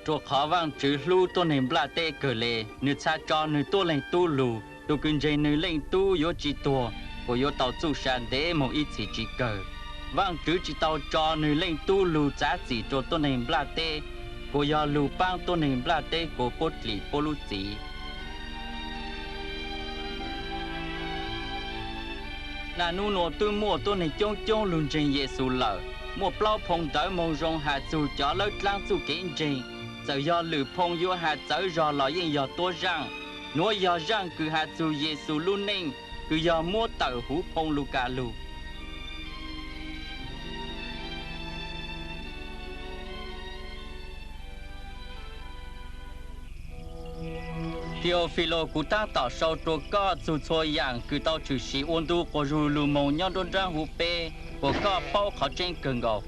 Rua qhov Vaajtswv hlub tuab neeg nplaj teb kawg le, nwg txha tso nwg tuab leeg Tub lug. Tug kws ntseeg nwg Leej Tub yuav tsi tuag, kuas yuav tau txuj sa ntev moog ib txhis tsi kawg. Vaajtswv tsi tau tso nwg Leej Tub lug txav txim rua tuab neeg nplaj teb, kuas yog lug paab tuab neeg nplaj teb kua puab dlim puab lub txim. Naj nub nuav tub muaj tuab neeg coob coob lug ntseeg Yexus lawm. Muaj plaub phoo ntawv Moo Zoo has txug cov lawb dlaab txuj kev ntseeg. Txawm yog lwm phoo yuav has txawv zog los yeej yog tuab zaaj. Nuav yog zaaj kws has txug Yexus lub neej, kws yog muab tawm huv phoo Lukas lug. Theophilus, kuv taab tom sau rua koj txug txhua yaam kws tau tshwm sim ua ntu quas zug lug moog nyob nruab nraab huv peb, kuas koj paub qhov tseeb kawg nkaus.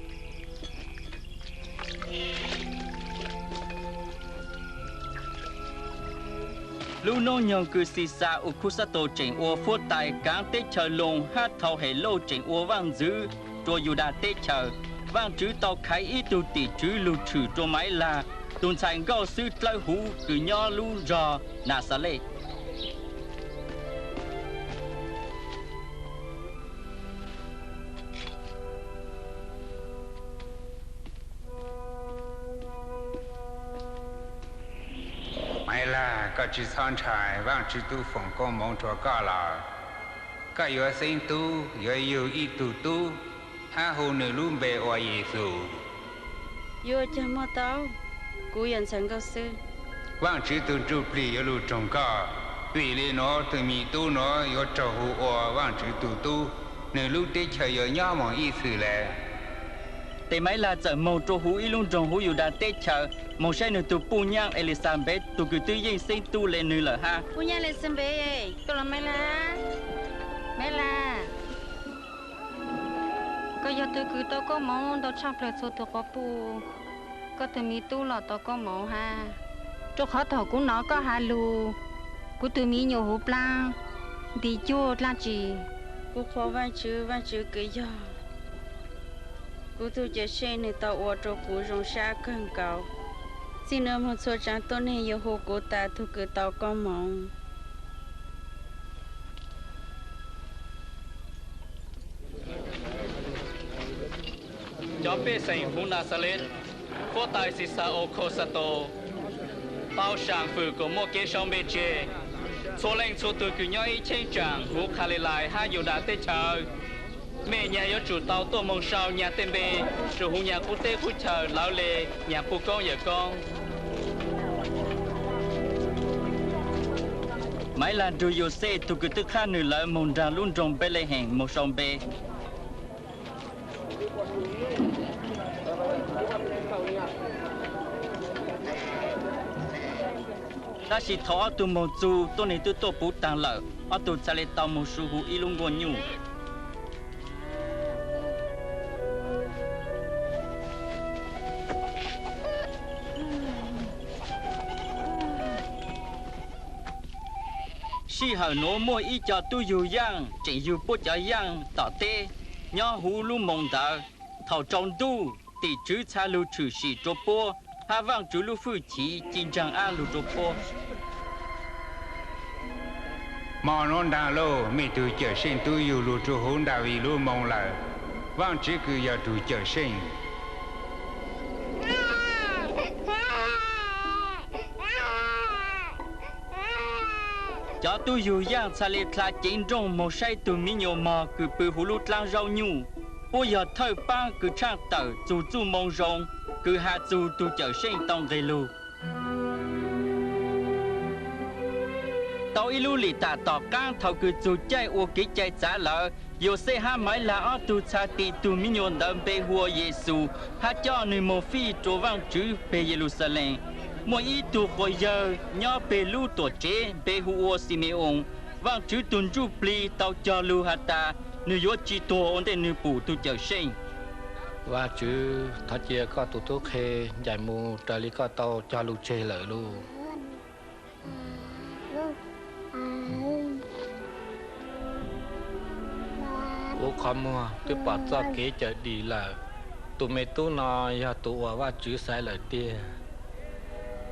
Lub noob nyoog kws Xixas Augustaus tseem ua huab tais kaav teb chaws Loos hab Thau Helauj tseem ua vaaj ntxwv rua Yudas teb chaws, Vaajtswv tau khaiv ib tug tim tswv lug tshwm rua Maiv Lag, tug ntxhais nkauj xwb dlawb huv kws nyob lub zog Naxales. Maiv Lag, koj tsi txhob ntshai, Vaajtswv tub foom koob moov rua koj lawm. Koj yuav xeeb tub, yuav yug ib tug tub, hab hu nws lub npe ua Yexus. Yuav ua caag muaj tau, kuv yog ntxhais nkauj xwb. Vaajtswv tug Ntsuj Plig yuav lug roog koj. Vim li nuav tug miv tub nuav yuav raug hu ua Vaajtswv tug tub, nws lub teb chaws yuav nyob moog ib txhis le. Tes Maiv Lag txawm moog rua huv ib lub nroog huv Yudas teb chaws, moog saib nws tug puj nyaab Elixanpes, tug kws twb yeej xeeb tub le nws lawm hab. Puj nyaab Elixanpes, tuaj los Maiv Lag. Maiv Lag, koj yog tug kws tau koob moov ntau tshaj plawg txhua tug quas puj, koj tug miv tub los tau koob moov hab. Rua qhov thaum kuv nov koj has lug, kuv tug miv nyuam huv dlaab nti cuag dlaab tsi. Kuv qhuas Vaajtswv, Vaajtswv kws yog kuv tug Cawm Seej, nws tau ua rua kuv zoo sab kawg nkaus. Txij nuav moog txhua tsaav tuab neeg yuav hu kuv tas tug kws tau koob moov. Cov pej xeem huv Naxales, huab tais Xixas Augustaus tau saam fwm kuas muaj kev sau npe tseg. Txhua leej txhua tug kws nyob ib cheeb tsaam huv Kalilais hab Yudas teb chaws, mej nyag yuav tsum tau tuaj moog sau nyag tej npe, tsum hu nyag qub teb qub chaw lawv le nyag puj koob yawm koob. Maiv Lag nrug Yauxej, tug kws twb qhab nws lawm, moog nraag lub nroog Npelehees moog sau npe. Tab sis thaum ob tug moog txug, tuab neeg twb tuaj puv taag lawm, ob tug txhad le tau moog su huv ib lub nkuaj nyuj. Sij hawm nuav muaj ib co tub yug yaaj tseem yug puab cov yaaj tom teb. Nyob huv lub moos ntawd, thaum tsaus ntuj, tim tswv txha lug tshwm sim rua puab, hab Vaajtswv lub hwj chim ci ntsaag ab lug rua puab. Mo nuav nraag lauj, mej tug Cawm Seej tub yug lug rua huv Ndaviv lub moos lawm. Vaajtswv kws yog tug Cawm Seej. Cov tub yug yaaj txha le dlha ceev nrooj moog saib tug miv nyuas mog kws pw huv lub dlaab zaub nyuj. Puab yog thawj paab kws tshaaj tawm txug txuj moo zoo kws has txug tug Cawm Seej tau nqeg lug. Tau ib lub lim tam tom qaab thaum kws txug caij ua kev cai txav lawm, Yauxej hab Maiv Lag ob tug txha ti tug miv nyuas ntawd npe hu ua Yexus hab coj nws moog fij rua Vaajtswv peg Yeluxalees. Muaj ib tug quas yawg nyob peg lub tuam tsev npe hu ua Xime-oos. Vaajtswv tug Ntsuj Plig tau cog lug has tas nwg yuav tsi tuag ua ntej nwg pum tug Cawm Seej. Vaajtswv, thov cia koj tug tub qhe ncaim mus raws li koj tau cog lug tseg lawm lauj. Kuv qhov muag twb pom txoj kev cawm dim lawm. Tus me tub no yog tus uas Vaajtswv xaiv lawm tiag.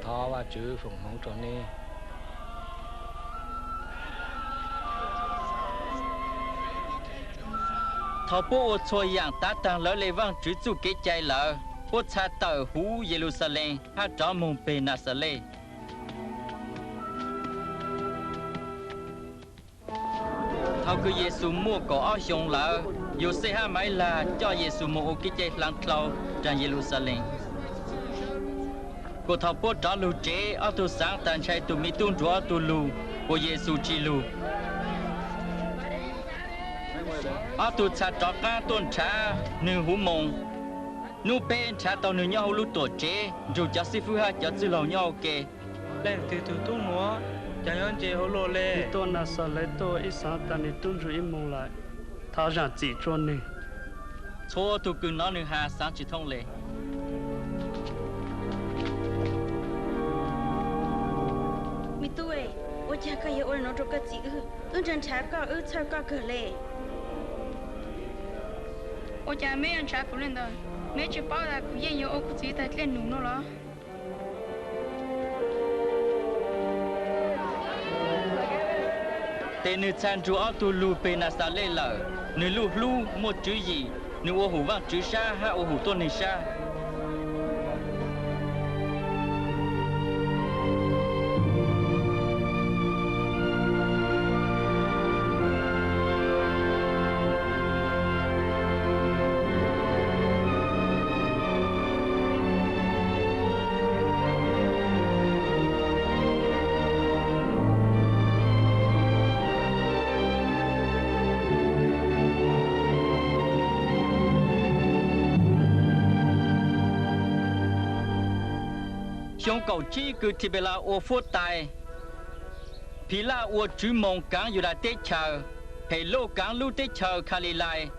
Thov Vajtswv foom hmoov rau nej. Thaum puab ua txhua yaam tav taag lawv le Vaajtswv txuj kev cai lawm, puab txha tawm huv Yeluxalees hab rov moog peg Naxales. Thaum kws Yexus muaj kaum ob xyoos lawm, Yauxej hab Maivlag coj Yexus moog ua kev cai hlaav dlhau raag Yeluxalees. Kuas thaum puab rov lug tsev, ob tug xaav tas ntshai tug miv tub nrug ob tug lug, kuas Yexus tsi lug. Ob tug txha rov qaab tuaj nrhav nwg huv moos. Nub peb nrhav tau nwg nyob huv lub tuam tsev, nrug cov xib fwb hab cov txwj laug nyob ua ke. Leej twg tug tub nuav, caag yuav nce ua luaj le? Tuaj Naxales tuaj, ib xaav tas nwg tub nrug ib moos lawm. Thov zaam txim rua nwg. Txhua tug kws nov nwg has xaav tsi thoob le. Miv tub, ua caag koj yuav ua le nuav rua koj txiv wb? Wb nrhav nrhav koj, wb txhawj koj kawg le. Ua caag meb yuav nrhav kuv le ntawd? Meb tsi paub tas kuv yeej yuav ua kuv txiv tag dlej num nuav los? Tes nwg txha nrug ob tug lug peg Naxales lawm. Nwg lub hlub muaj tswv yim, nwg ua hum Vaajtswv sab hab ua hum tuab neeg sab. Xyoo kaum tsib kws Thibelias ua fuab tais, Philaj ua tswv moos kaav Yudas teb chaws, Helauj kaav lub teb chaws Khalilais,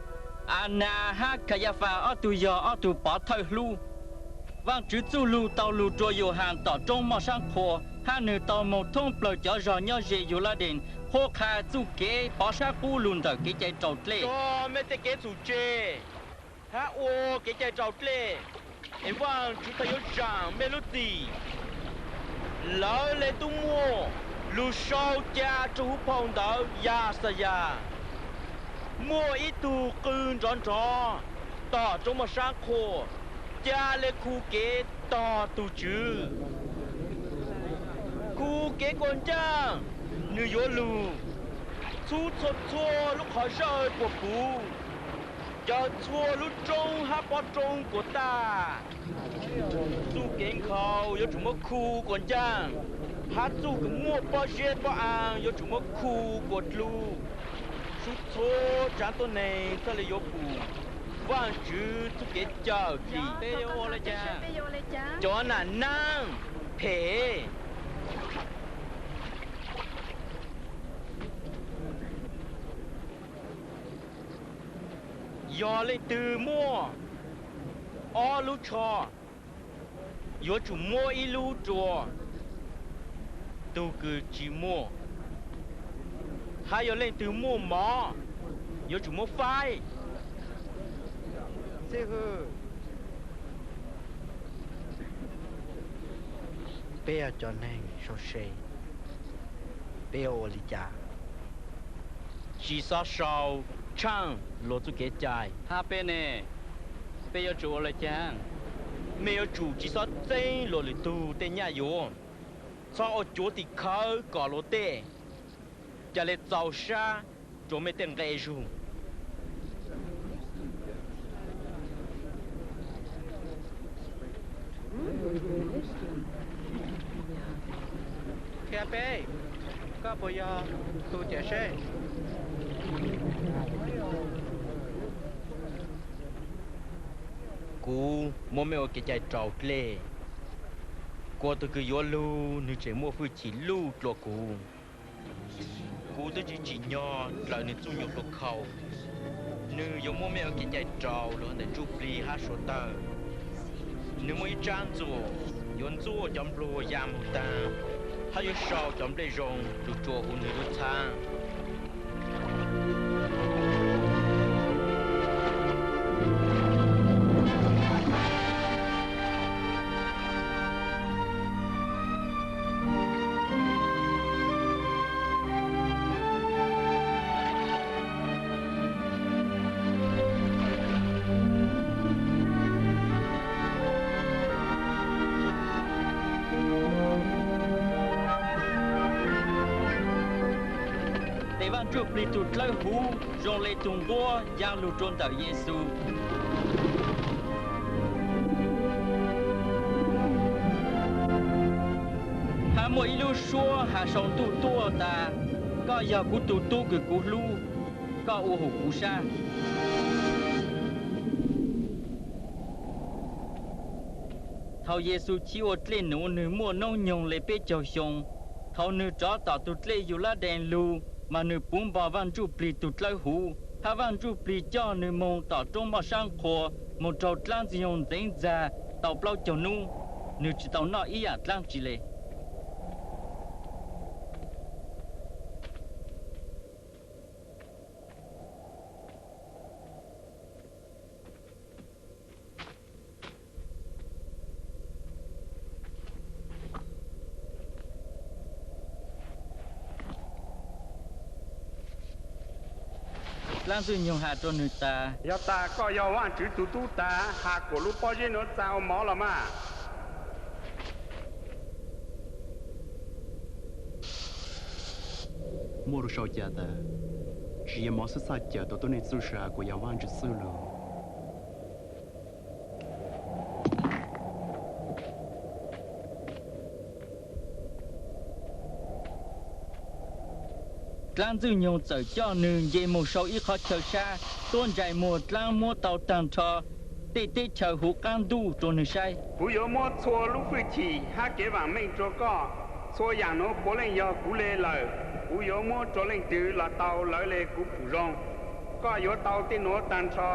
Anas hab Khayafas ob tug yog ob tug pov thawj hlub. Vaajtswv txuj lug tau lug rua Yauhas tom roob moj saab qhua, hab nwg tau moog thoob plawg cov zog nyob ze Yuladees qhuab qha txuj kev pov sab qub lug ntawm kev cai raus dlej. Tso mej tej kev txhum tseg hab ua kev cai raus dlej, es Vaajtswv tau yuav zaam mej lub txim. Lawv le tub muaj lug sau ca rua huv phau ntawv Yaxayas. Muaj ib tug qw nrov nrov tom roob moj saab qhua, ca le khu kev tog tug Tswv. Khu kev kuas ncaaj, nwg yuav lug. Txhub txhua txhua lub qhov zawj puas puv, cawm txhua lub roob hab pob roob kuas tag. Txuj kev nkhaus yuav tsum muab khu kuas ncaaj, hab txuj kws muaj pob zeb pob aa yuav tsum muab khu kuas dlug. Sub txhua tsaav tuab neeg txhaj le yuav pum Vaajtswv txuj kev cawm dim. Cov nam naab phem. Yog leej twg muaj ob lub tsho, yuav tsum muab ib lub rua tug kws tsis muaj, hab yog leej twg muaj mov, yuav tsum muab faib. Peb yog cov neeg sau se, peb yuav ua li cas? Tsis xob sau tshaaj luag txuj kev cai. Hab peb ne, peb yuav tsum ua li cas? Mej yuav tsum tsis xob txeeb luag lwm tug tej nyaj yuav. Txhob ua cuav tim khawv kom luag tej, ca le txaus sab rua mej tej nqe zug. Qhia peb, koj puas yog tug cawm seb? Kuv muab mej ua kev cai raus dlej, kuas tug kws yuav lug nwg tseem muaj hwj chim luj dlua kuv. Kuv twb tsis tsim nyog dlaws nwg txuj nyuas hlua khau. Nwg yuav muab mej ua kev cai raus lug ntawm ntsuj plig hab suav tawg. Nwg muaj ib tsab ntxuam yuav ntxuaj cov npluag ya moog taag, hab yuav sau cov nplej zoo tsuas tsuas huv nwg lub txhab. Vaj Ntsuj Plig tus dlawb huv zoo li tus nquab ya lug rua ntawm Yexus. Hab muaj ib lub suab has sau ntuj tuaj tas, Koj yog kuv tus tub kws kuv hlub, koj ua huv kuv sab. Thaus Yexus chib ua dlej nuav nwg muaj noob nyoog le peb caug xyoo. Thaus nwg rov tom tug dlej Yuladees lug, mas nwg puv npo Vaj Ntsuj Plig tus dlawb huv, hab Vaj Ntsuj Plig coj nwg moog tom roob moj sab nqhua, moog raug dlaab Ntxwg Nyoog ntxeev ntxag tau plaub caug nub, nwg tsi tau noj ib yaam dlaab tsi le. Dlaab Ntxwg Nyoog has rua nwg tas, Yog tas koj yog Vaajtswv tug tub tas, has kuas lub pob zeb nuav txaa ua mov los mas. Muaj lug sau ca tas, Tsi yog mov xwb txhaj cawm tau tuab neeg txuj sa kuas yog Vaajtswv txuj lug. Dlaab Ntxwg Nyoog txawm coj nwg nce moog sau ib qhov chaw sab, tuab ntsais muag dlaab muab tau taag nrho tej teb chaws huv qaab ntuj rua nwg saib. Kuv yuav muab txhua lub fwj chim hab kev vaam meej rua koj. Txhua yaam nuav puav leej yog kuv le lawm. Kuv yuav muab rua leej twg los tau lawv le kuv pum zoo. Koj yuav tau tej nuav taag nrho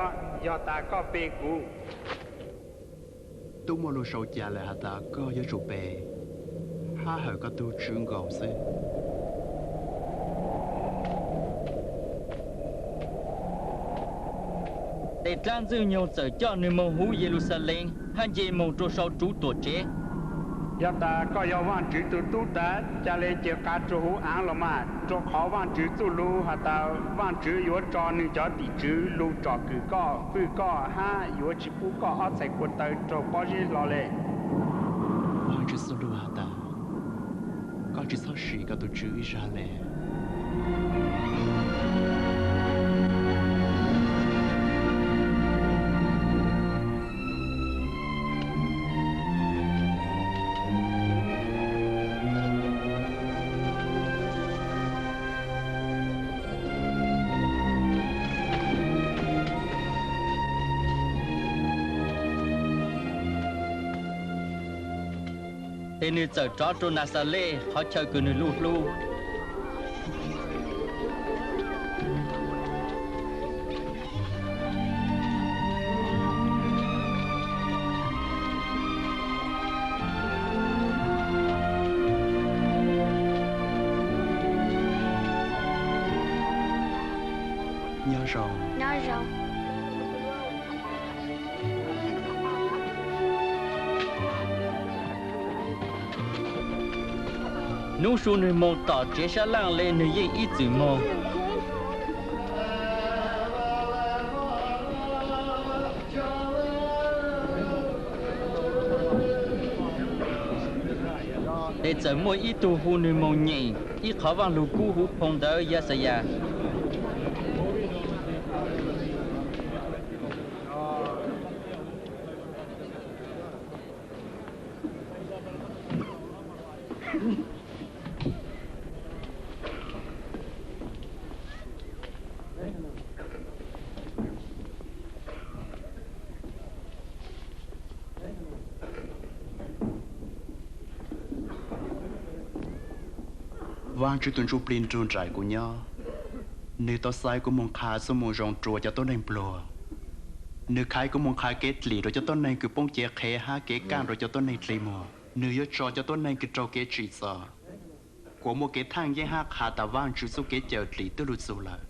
yog tas koj pe kuv. Tub muaj lug sau ca lawm has tas, Koj yuav tsum pe hab hawm koj tug Tswv nkaus xwb. Tes Dlaab Ntxwg Nyoog txawm coj nwg moog huv Yeluxalees hab nce moog rua sau ruv tuam tsev. Yog tas koj yog Vaajtswv tug tub tas, ca le ca qha rua huv aav los mas, rua qhov Vaajtswv txuj lug has tas Vaajtswv yuav tso nwg cov tim tswv lug tsom kwm koj, fwj koj, hab yuav tsi pub koj ob txhais kua taw raug pob zeb hlo le. Vaajtswv txuj lug has tas, Koj tsi txhob sim koj tug tswv ib zag le. Tes nwg txawm rov rua Naxales, qhov chaw kws nwg lug hlub. Nyob zoo. Nub su nwg moog tom tsev sab laaj le nwg yeej ib txwm moog. Tes txawm muaj ib tug hu nwg moog nyeem ib qhov Vaaj Lug Kub huv phoo ntawv Yaxayas. Vaajtswv tug Ntsujplig nrug nraim kuv nyob. Nwg tau xa kuv moog qha txuj moo zoo rua cov tuab neeg pluag. Nwg kha kuv moog qha kev dlim rua cov tuab neeg kws poob cev qhev hab kev kaaj rua cov tuab neeg dle muag. Nwg yuav tso cov tuab neeg kws raug kev tsim txom, kuas muaj kev thaaj yeeb hab qha tas Vaajtswv txuj kev cawm dlim twb lug txug lawm.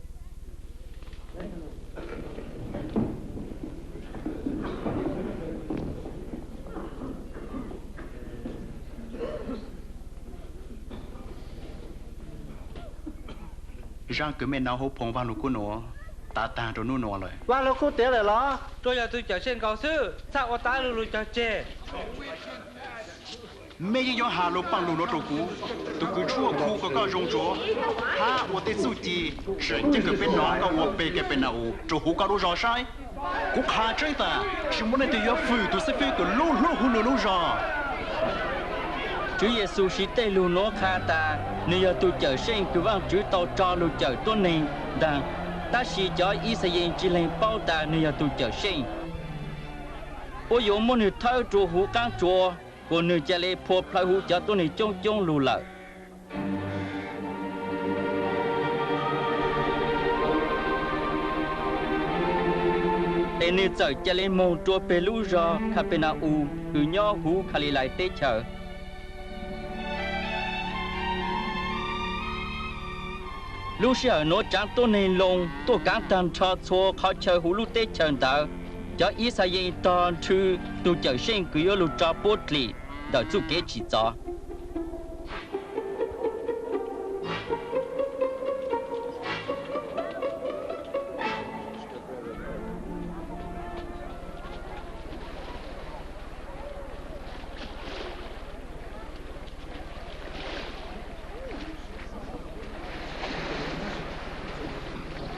Zaaj kws mej nov huv phoo Vaaj Lug Kub nuav tav taag rua nub nua lawm. Vaaj Lug Kub tiav lawm los? Tsuas yog tug cawm seej nkaus xwb, txhaj ua taab lu lug cog tseg. Mej yeej yuav has lus paaj lug nuav rua kuv, tug kws tshuaj khu kom koj zoo tsuav, hab ua tej txuj ci tseem ceeb kws peb nov koj ua peg Kapanaus rua huv koj lub zog saib. Kuv qha tseeb tas tsi muaj leej twg yuav fwm tug xib fwb kws lub hlub huv nwg lub zog. Tswv Yexus siv tej lug nuav qha tas nwg yog tug Cawmseej kws Vaajtswv tau tso lug cawm tuab neeg ntaag, tab sis cov Yixalayees tsi leeg paub tas nwg yog tug Cawmseej, puab yuav muab nwg thawb rua huv qaab tsuas kuas nwg ca le phua plhawv huv cov tuab neeg coob coob lug lawm. Es nwg txawm ca le moog rua peg lub zog Kapanaus kws nyob huv Kalilais teb chaws. Lub sij hawm nuav tsaav tuab neeg Loos tuaj kaav taag nrho txhua qhov chaw huv lub teb chaws ntawd. Cov Yixalayees tog nrhw tug Cawmseej kws yuav lug tso puab dlim ntawm txuj kev tsim txov.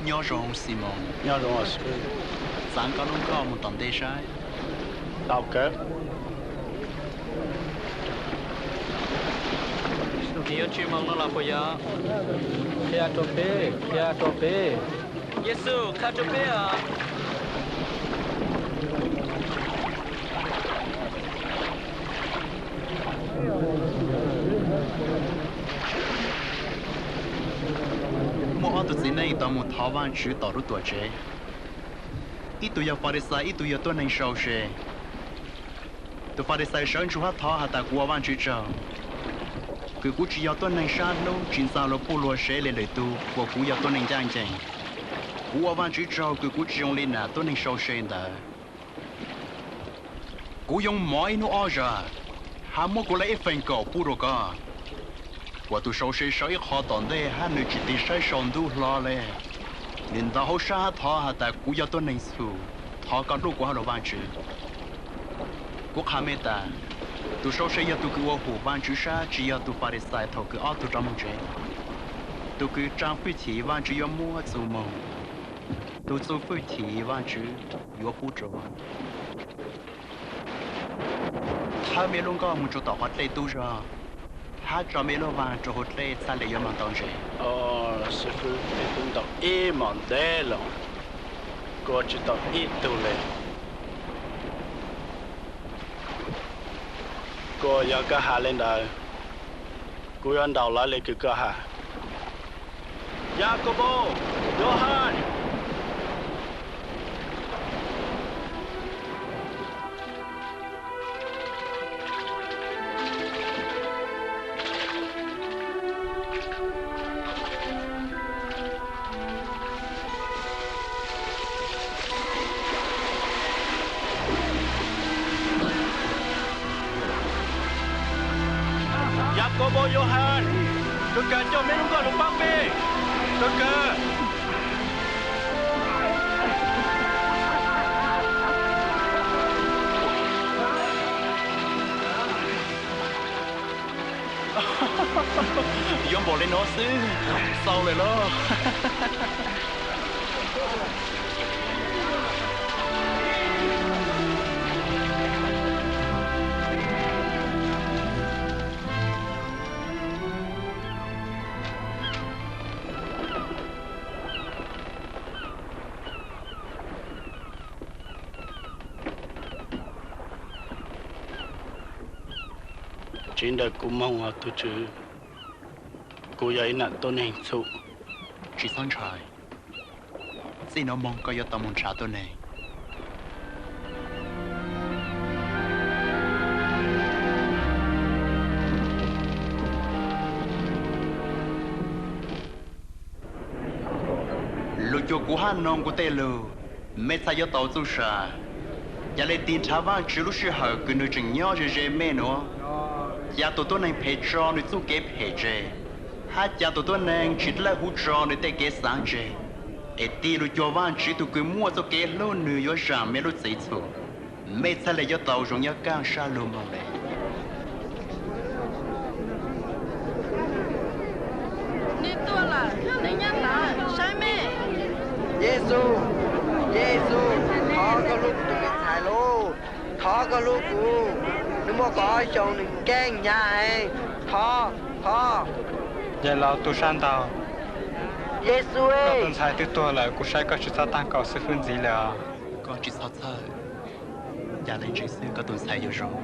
Nyob zoo Ximoos. Txaav koj lub nkoj moog tom ntej saib. Nws yuav tsis moog no los puas yog? Qhia rua peb, qhia rua peb. Yexus qha rua peb os. Muaj ob tug txiv neej tau moog thov Vaajtswv tom lub tuam tsev. Ib tug yog Falixais, ib tug yog tuab neeg sau se. Tug Falixais sawv ntsug hab thov has tas, Kuv ua Vaajtswv tsaug kws kuv tsi yog tuab neeg sab hnub, tsi ntxaag luag puj luag sev le lwm tug, kuas kuv yog tuab neeg ncaaj nceeg. Kuv ua Vaajtswv tsaug kws kuv tsi zoo li nam tuab neeg sau se ntawd. Kuv yoo mov ib hnub ob zag, hab muab kuv le ib feem kaum pub rua koj. Kuas tug sau se sawv ib qho tom ntej hab nwg tsi tig saib sau ntuj hlo le. Nwg ntaus hauv sab hab thov has tas, Kuv yog tuab neeg txhum, thov koj hlub kuv hab lug Vaajtswv. Kuv qha mej tas, tug sau se yog tug kws ua hum Vaajtswv sab, tsi yog tug Falixais thaum kws ob tug rov moog tsev. Tug kws tsaa fwj chim Vaajtswv yuav muab txu moog, tug txu fwj chim Vaajtswv yuav pub rua. Thawb mej lub nkoj moog rua tom qhov dlej tub zog, hab tso mej lub vaag rua huv dlej txhaj le yuav moog tau ntses. Xib fwb, peb tub ntaus ib mos ntev lawm, kuv tsi tau ib tug le. Kuas yog koj has le ntawd, kuv yuav ntaus lawv le kws koj has. Yakobo, Yohan. Yakobo, Yohan, kawg kawg coj mej lub nkoj lug paab peb, kawg kawg. Yuav npaum le nuav xwb, xaus lawm lauj. Tsiv ntawm kuv moog os tug tswv, kuv yog ib nam tuab neeg txhum. Tsis txhob ntshai, txij nuav moog koj yuav tau moog nrhav tuab neeg. Lug cuag kuv hab noog kuv tej lug, mej txhaj yuav tau txuj sa. Ca le tig nrhav Vaajtswv lub sij hawm kws nwg tseem nyob ze ze mej nuav. Ca tug tuab neeg phem tso nwg txuj kev phem tseg, hab ca tug tuab neeg tsis dlawb huv tso nwg tej kev xaav tseg, es tig lug cuag Vaajtswv tug kws muaj txuj kev hlub nwg yuav zaam mej lub txiv txhum. Mej txhaj le yuav tau zoo nyob kaaj sab lug moog le. Thov koj hlub kuv. Nws muaj kaum ob xyoos, nws keej hnyav heev. Thov, thov. Yawg laus, tus sab ntaug, Yexus, koj tus ntxhais twb tuag lawm, kuv saib koj tsis txhob tag nkaus xib fwb ntxiv lawm os. Koj tsis txhob txhawj, cas li ntsis xwb koj tus ntxhais yuav zoo.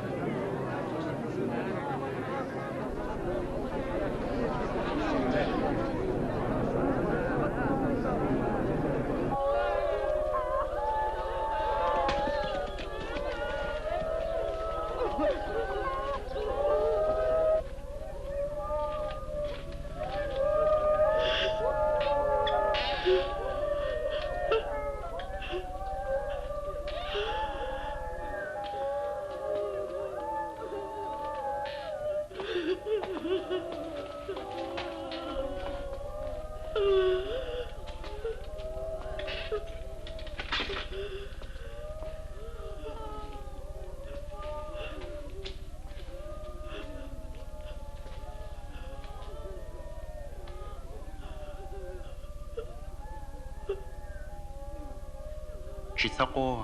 Tsis txhob quaj,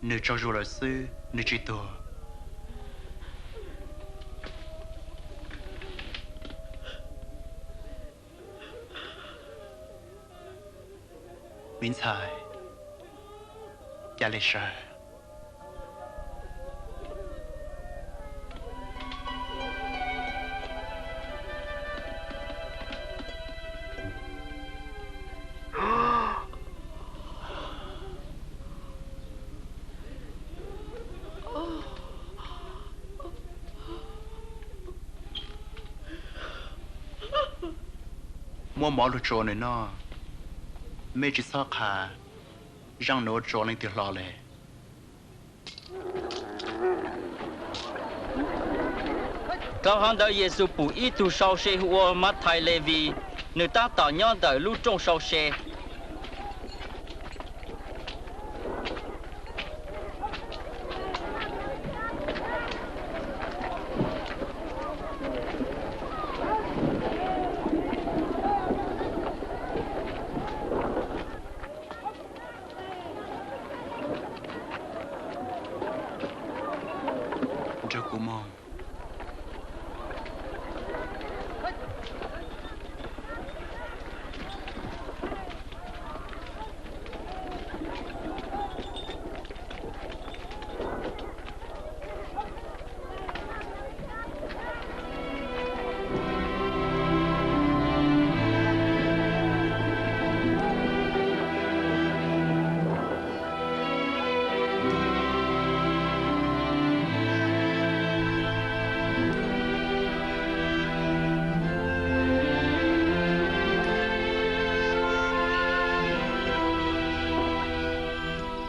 nws tsaug zog lawm xwb, nws tsis tuag. Me ntxhais, cas li sawv? Muab mov los tso nws noj. Mej tsis txhob qha, zaaj nws ua tso leej twg hlo le. Thaum hov ntawd Yexus pum ib tug sau se hu ua Mathais Levis, nws tab tom nyob ntawm lub rooj sau se. Nrog kuv mus.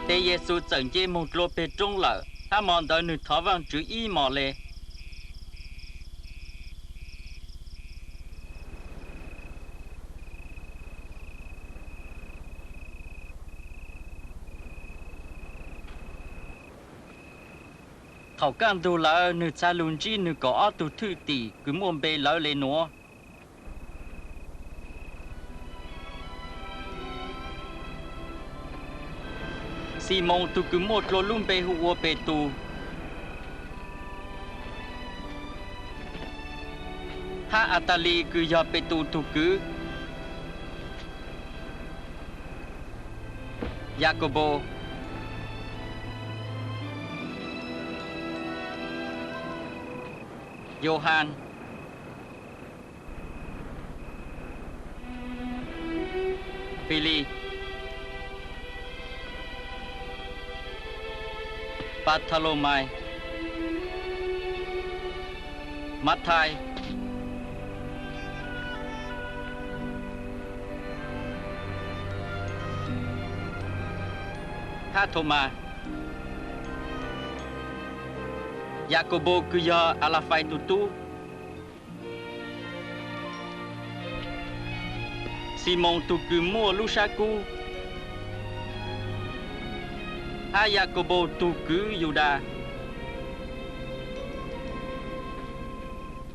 Ces Yexus txawm nce moog dlua peg roob lawm, hab mo ntawd nwg thov Vaajtswv ib mos le. Thaum kaj ntug lawm, nwg txhad lug ntsib nwg kaum ob tug thwj tim kws muaj npe lawv le nuav: Ximoos tug kws muaj dlua lub npe hu ua Petus, hab Atalii kws yog Petus tug kwv, Yakaunpaus, Yauhas, Filip, Pathalomais, Mathais, hab Thomas, Yakaunpaus kws yog Alafais tug tub, Ximoos tug kws muaj lub sab kub, hab Yakaunpaus tug kwv Yudas,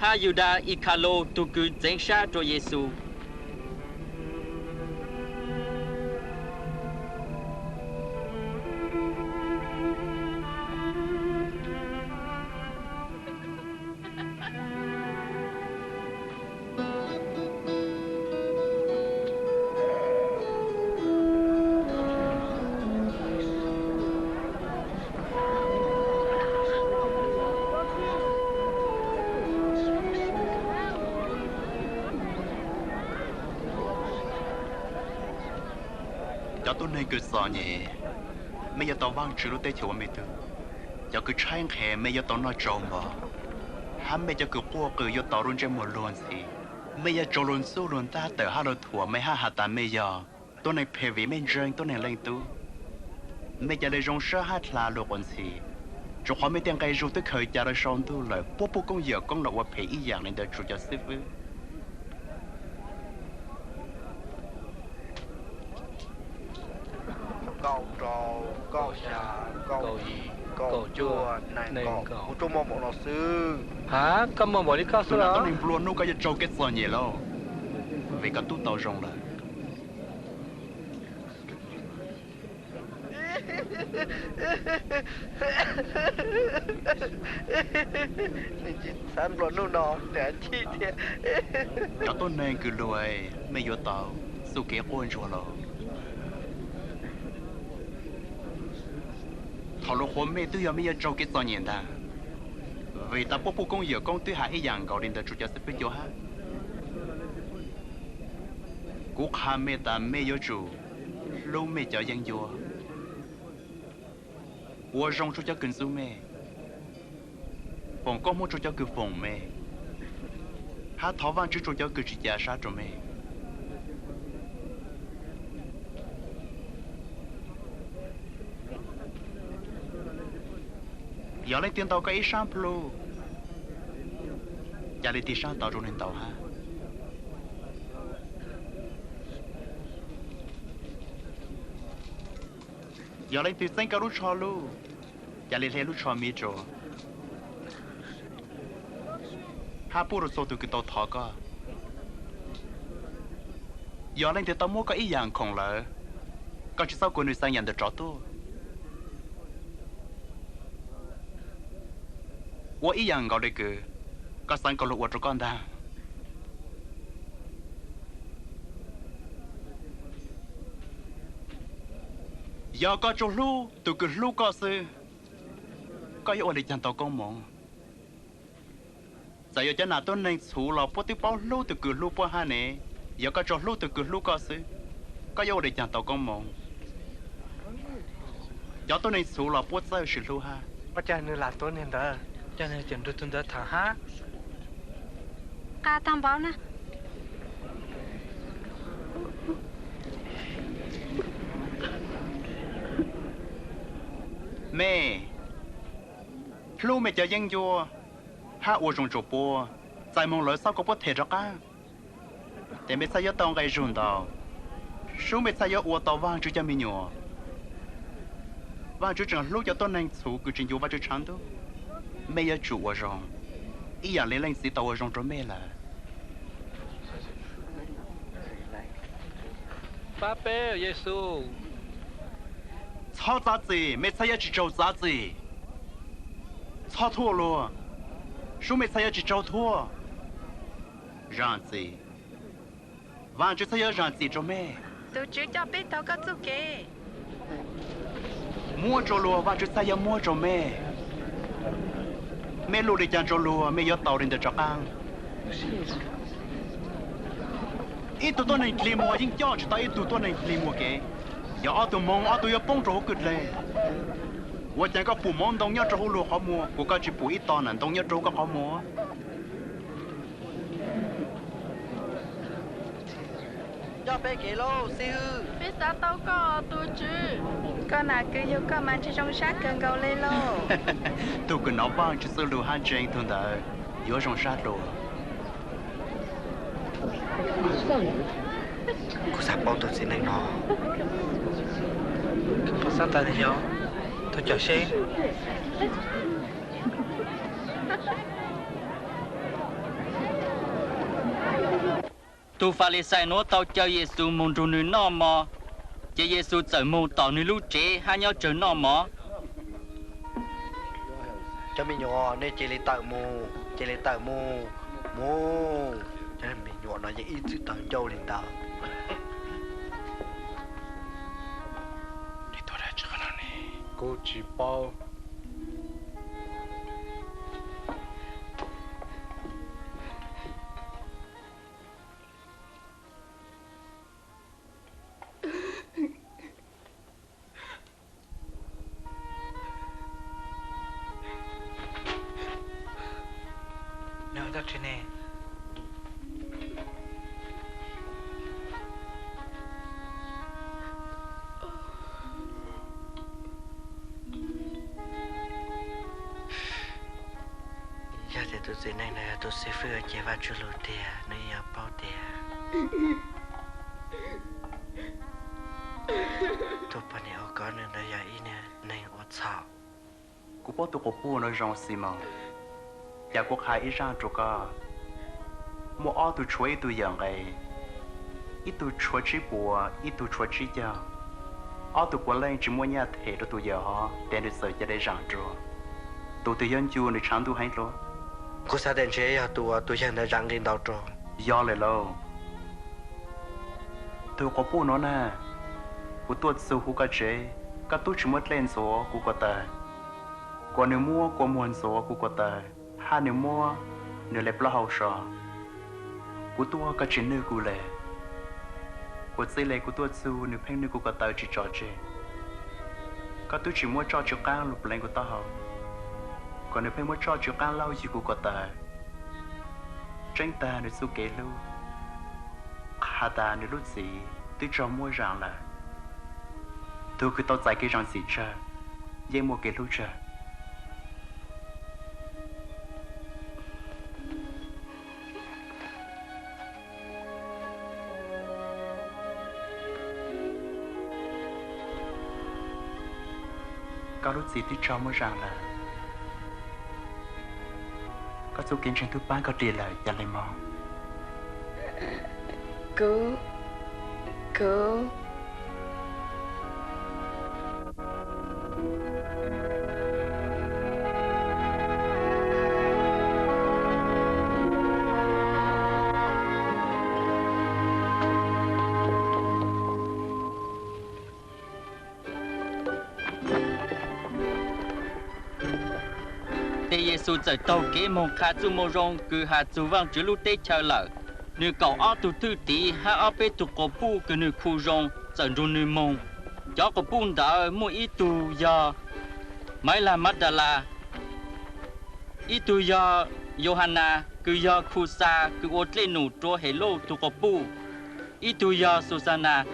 hab Yudas Ikhalaus tug kws ntxeev sab rua Yexus. Cov tuab neeg kws txom nyem, mej yuav tau Vaajtswv lub teb chaws ua mej tug. Cov kws tshaib nqhis, mej yuav tau noj tsau npo, hab mej cov kws quaj qw yuav tau lub ntsej muag luag ntxhi. Mej yuav raug luag ntxub luag ntab tawm hab luag thuam mej hab has tas mej yog tuab neeg phem vim mej ntseeg tuab neeg leej tub. Mej ca le zoo sab hab dlha luag quas ntxhi, rua qhov mej tej nqe zug twb khaws ca rua sau ntuj lawm, puab puj koob yawm koob los ua phem ib yaam le ntawd rua cov xib fwb. Kaum rau, kaum xya, kaum yim, kaum cuaj, nees nkaum, kuv tuaj muaj npaum no xwb. Koj muaj npaum li koj xwb los? Tuab neeg nplua nuj, koj yuav raug kev txom nyem lauj, vim koj tub tau zoo lawm. Cov tuab neeg kws luag, mej yuav tau txuj kev quaj ntsuag lauj. Thaum luag qhuas mej twb yog mej yuav raug kev txom nyem ntag, vim tas puab puj koob yawm koob twb has ib yaam nkaus li ntawd rua cov xib fwb cuag hab. Kuv qha mej tas mej yuav tsum hlub mej cov yeeb ncuab, ua zoo rua cov kws ntxub mej, foom koob hmoov rua cov kws foom mej, hab thov Vaajtswv rua cov kws tsi ca sab rua mej. Yog leej twg ntaus koj ib sab plhu, ca le tig sab tod rua nwg ntaus hab. Yog leej twg txeeb koj lub tsho luj, ca le hle lub tsho miv rua, hab pub rua txhua tug kws tau thov koj. Yog leej twg tau muab koj ib yaam khoom lawm, koj tsi txhob kua nwg xeev yaam ntawd rov tuaj. Ua ib yaam nkaus le kws koj xeev kom luag ua rua koj ntag. Yog koj tsuas hlub tug kws hlub koj xwb, koj yuav ua le caag tau koob moov? Txawm yog cov nam tuab neeg txhuv los puab twb paub hlub tug kws hlub puab hab ne. Yog koj tsuas hlub tug kws hlub koj xwb, koj yuav ua le caag tau koob moov? Cov tuab neeg txhuv los puab txawj sis hlub hab. Ua cas nwg lam tuav nwg ntawd, coj nwg cim nrug tug ntawd tham hab. Qha tag npaum na. Mej hlub mej cov yeeb ncuab hab ua zoo rua puab, txais moog lawm txhob kua puab them rov qaab, tes mej txhaj yuav tau nqe zug ntau, sub mej txhaj yuav ua tau Vaajtswv cov me nyuam. Vaajtswv tseem hlub cov tuab neeg txhuv kws tsi ncuav Vaajtswv tshav ntuj. Mej yuav tsum ua zoo ib yaam le Leej Txiv tau ua zoo rua mej lawm. Pab peb, Yexus. Txhob txav txim, mej txhaj yuav tsi raug txav txim. Txhob thuam luag, sub mej txhaj yuav tsi raug thuam. Zaam txim, Vaajtswv txhaj yuav zaam txim rua mej. Tus Tswv coj peb taug koj txuj kev. Muab rua luag, Vaajtswv txhaj yuav muab rua mej. Mej lug le caag rua luag, mej yuav tau le ntawd rov qaab. Ib tug tuab neeg dlig muag yeej coj tsi tau ib tug tuab neeg dlig muag kev. Yog ob tug moog, ob tug yuav poob rua huv kwj dleg. Ua caag koj pum mov ntoo nyob rua huv luag qhov muag, kuas koj tsi pum ib tog nam ntoo nyob rua huv koj qhov muag? Coj peb kev lauj xib hwb. Peb xav tau koj tus Tswv. Koj nam kws yug koj mas ntshe zoo sab kawg nkaus le lauj. Tug kws nov Vaajtswv txuj lug hab ntseeg tug ntawd yuav zoo sab dlua. Kuv xav paub tus txiv neej no. Kuv xav tas yog tus cawm seb. Tus Falixais nuav tau caw Yexus moog nrug nwg noj mov, ces Yexus txawm moog tom nwg lub tsev hab nyob tsawg noj mov. Cov me nyuam, nej cia li tawm mus, cia li tawm mus, mus. Cov me nyuam no yeej ib txwm tawv ncauj li ntawd. Kuv tsis paub. nej. Yog tias tus txiv neej no yog tus xib fwb uas ceg Vajtswv lus tiag, nws yeej yuav paub tias tus poj niam uas kov nws ntawd yog ib neeg ua txhaum. Kuv paub tus quas puj no zoo, Ximoos. Cas kuv qha ib zaj rau koj. Muaj ob tug tshuav ib tug yawm nqe, ib tug tshuav tsib puas, ib tug tshuav tsib caug. Ob tug puav leej tsis muaj nyaj them rau tus yawm hov, ces nws txawm ca dej zam nrua. Tus twg yuav ncu nws tshav ntuj heev dua? Kuv xav tias ntshe yog tus uas tus yawg ntawd zam nqi ntau rau. Yog lawm lauj. Tus quas puj no na, kuv tuaj txug kuv koj tsev, koj tub tsis muab dlej ntxuav kuv ko taw, kom nws muab kua muag ntxuav kuv ko taw, hab nws muab nws le plaub hau so. Kuv tuaj koj tsis nwj kuv le. Kuv txij le kuv tuaj txug nws pheej nwj kuv ko taw tsis tso tseg. Koj tub tsis muab tsoj tsw qaab lug pleev kuv taub hau, kom nws pheej muab tsoj tsw qaab laug ywg kuv ko taw. Tseeb tag nws txuj kev hlub, qha tas nws lub txim twb raug muab zam lawm. Tug kws tau txais kev zam txim tsawg, yeej muaj kev hlub tsawg. Koj lub txim twb raug muab zam lawm. Koj txuj kev ntseeg twb paab koj dim lawm, ca le moog. Kuv, kuv. Ces Yexus txawm taug kev moog qha txuj moo zoo kws has txug Vaajtswv lub teb chaws lawm. Nwg kaum ob tug thwj tiv hab ob peb tug quas puj kws nwg khu zoo txawm nrug nwg moog. Cov quas puj ntawd muaj ib tug yog Maib Lag Mab Dala, ib tug yog Yauhanas kws yog Khuxas kws ua dlej num rua Helauj tug quas puj, ib tug yog Xuxanas.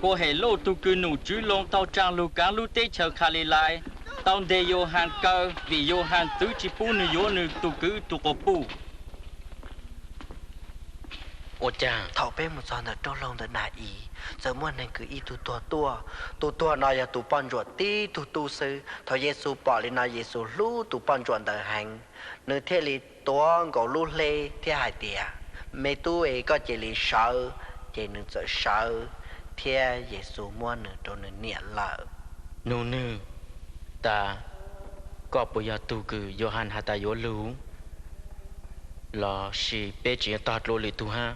Kuas Helauj tug kws num tswv loo tau tsaa lug kaav lub teb chaws Khalilaim, tau ntes Yauhas kaw vim Yauhas txwv tsi pub nwg yuav nwg tug kwv tug quas puj. Ua caag thaum peb moog txog ntawm roob laug ntawm Nas Is, txawm muaj neeg kwv ib tug tuag tuaj. Tus tuag no yog tus poj ntsuam tib tug tub xwb. Thaum Yexus pom li no, Yexus hlub tus poj ntsuam ntawd heev, nws thiaj li tuav nkaus lub hleb thiab hais tias, Me tub es, koj cia li sawv. Ces nws txawm sawv, thiab Yexus muab nws rau nws niam lawm. Nug nwg tas, koj puas yog tug kws Yauhas has tas yuav lug, lossis peb tseem yuav tog dlua lwm tug hab?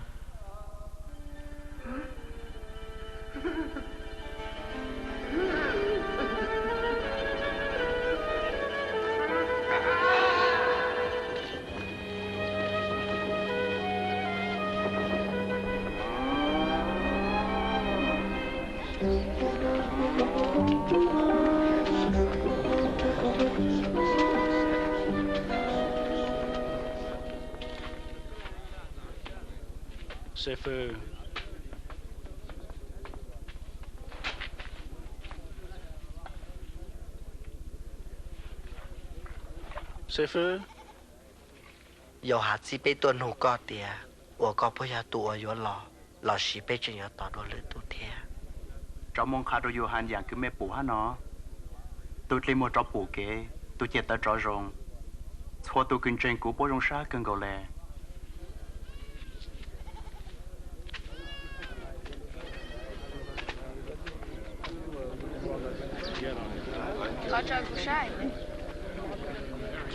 Xib fwb, xib fwb, Yauhas txib peb tuaj nug koj tias, ua koj puas yog tug uas yuav los, lossis peb tseem yuav tos dua lwm tug thiab? Rov moog qha rua Yauhas yaam kws mej pum hab no. Tug dlig muag rov pum kev, tug ciaj tawv rov zoo. Txhua tug kws ntseeg kuv puab zoo sab kawg nkaus le.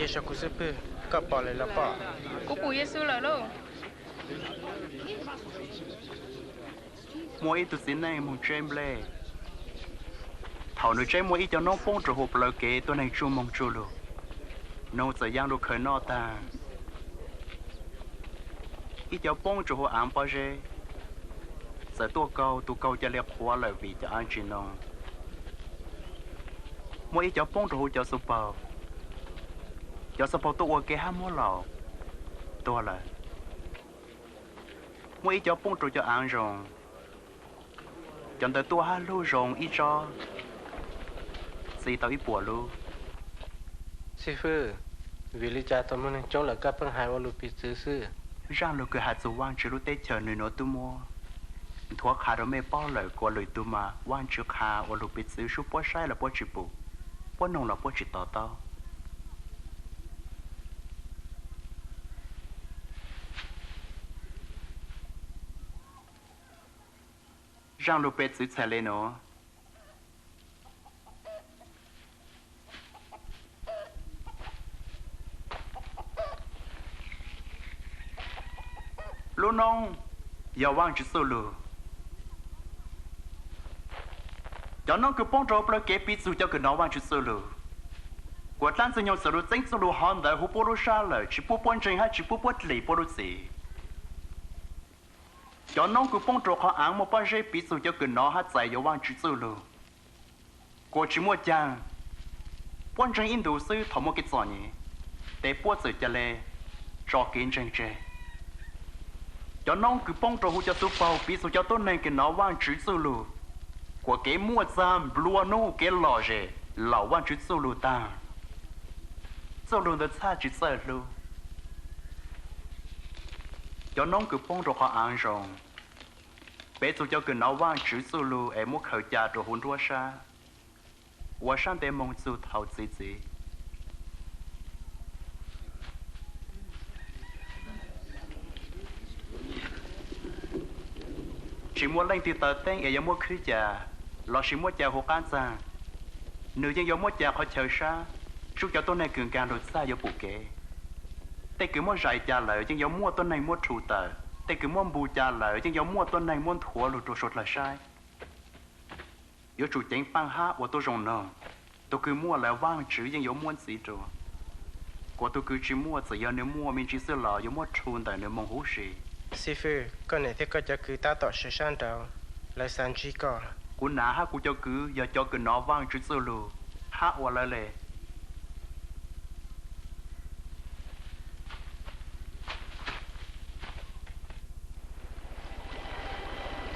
Cia kuv xwb pwg, koj pom lawm los pom? Kuv pum Yexus lawm lauj. Muaj ib tug txiv neej moog tseb nplej. Thaum nws tseb muaj ib co noob poob rua huv plawv kev tuab neeg tsuj moog tsuj lug. Noog txawm yaa lug khaws noj taag. Ib co poob rua huv aav pob zeb. txawm tuaj kaug, tus kaug cia li qhuav lawm vim cov av tsis noo. Muaj ib cov poob rau hauv cov xuv paug, cov xuv paug tuaj ua ke hab muab laus tuag lawm. Muaj ib cov poob rau cov av zoo, cov ntawd tuaj hab hlub zoo ib tsob, txi tau ib puas lub. Xib fwb, vim li cas thaum muaj neeg coob lawm koj pheej hais ua lus piv txwv xwb? Zaaj lug kws has txug Vaajtswv lub teb chaws nwg nuav tub muab nthuav qha rua mej paub lawm, kuas lwm tug mas Vaajtswv qha ua lug piv txwv sub puab saib los puab tsi pum, puab noog los puab tsi to taub. Zaaj lug piv txwv txhais le nuav. Lub noob yog Vaajtswv txuj lug. Cov noob kws poob rua plawv kev piv txug cov kws nov Vaajtswv txuj lug. Kuas dlaab Ntxwg Nyoog txawm lug txeeb txuj lug hov ntawd huv puab lub sab lawm, tsi pub puab ntseeg hab tsi pub puab dlim puab lub txim. Cov noob kws poob rua qhov aav muaj pob zeb piv txug cov kws nov hab txais yuav Vaajtswv txuj lug. Kuas tsi muaj caag, puab ntseeg ib ntus xwb thaum muaj kev txom nyem, tes puab txawm ca le tso kev ntseeg tseg. Cov noob kws poob rua huv cov xuv paug piv txug cov tuab neeg kws nov Vaajtswv txuj lug. Kuas kev muaj txag nplua nuj, kev lom zem laum Vaajtswv txuj lug taag. Txuj lug ntawd txhaj tsi txawj hlub. Cov noob kws poob rua qhov aav zoo, piv txug cov kws nov Vaajtswv txuj lug es muab khaws ca rua huv nruab sab, ua sab ntev moog txug thaum txi txiv. Tsi muaj leej twg taw teeb es yuav muab khwb ca lossis muab ca huv qaab txaag. Nwg yeej yuav muab ca qhov chaw sab, tsub cov tuab neeg kws nkaag lug txhaj yuav pum kev. Tej kws muab zais ca lawm yeej yuav muaj tuab neeg muab rhu tawm, tej kws muab npu ca lawm yeej yuav muaj tuab neeg muab nthuav lug rua suav dlawg saib. Yuav tsum ceev paaj hab ua tuab zoo noog. Tug kws muaj lawm Vaajtswv yeej yuav muab ntxiv rua, kuas tug kws tsi muaj txawm yog nwg muaj me ntsis xwb los yuav muab rhu ntawm nwg moog huv si. Xib fwb, koj niam thiab koj cov kwv tab tom sawv sab nraud, lawv xav ntsib koj. Kuv nam hab kuv cov kwv yog cov kws nov Vaajtswv txuj lug hab ua lawv le.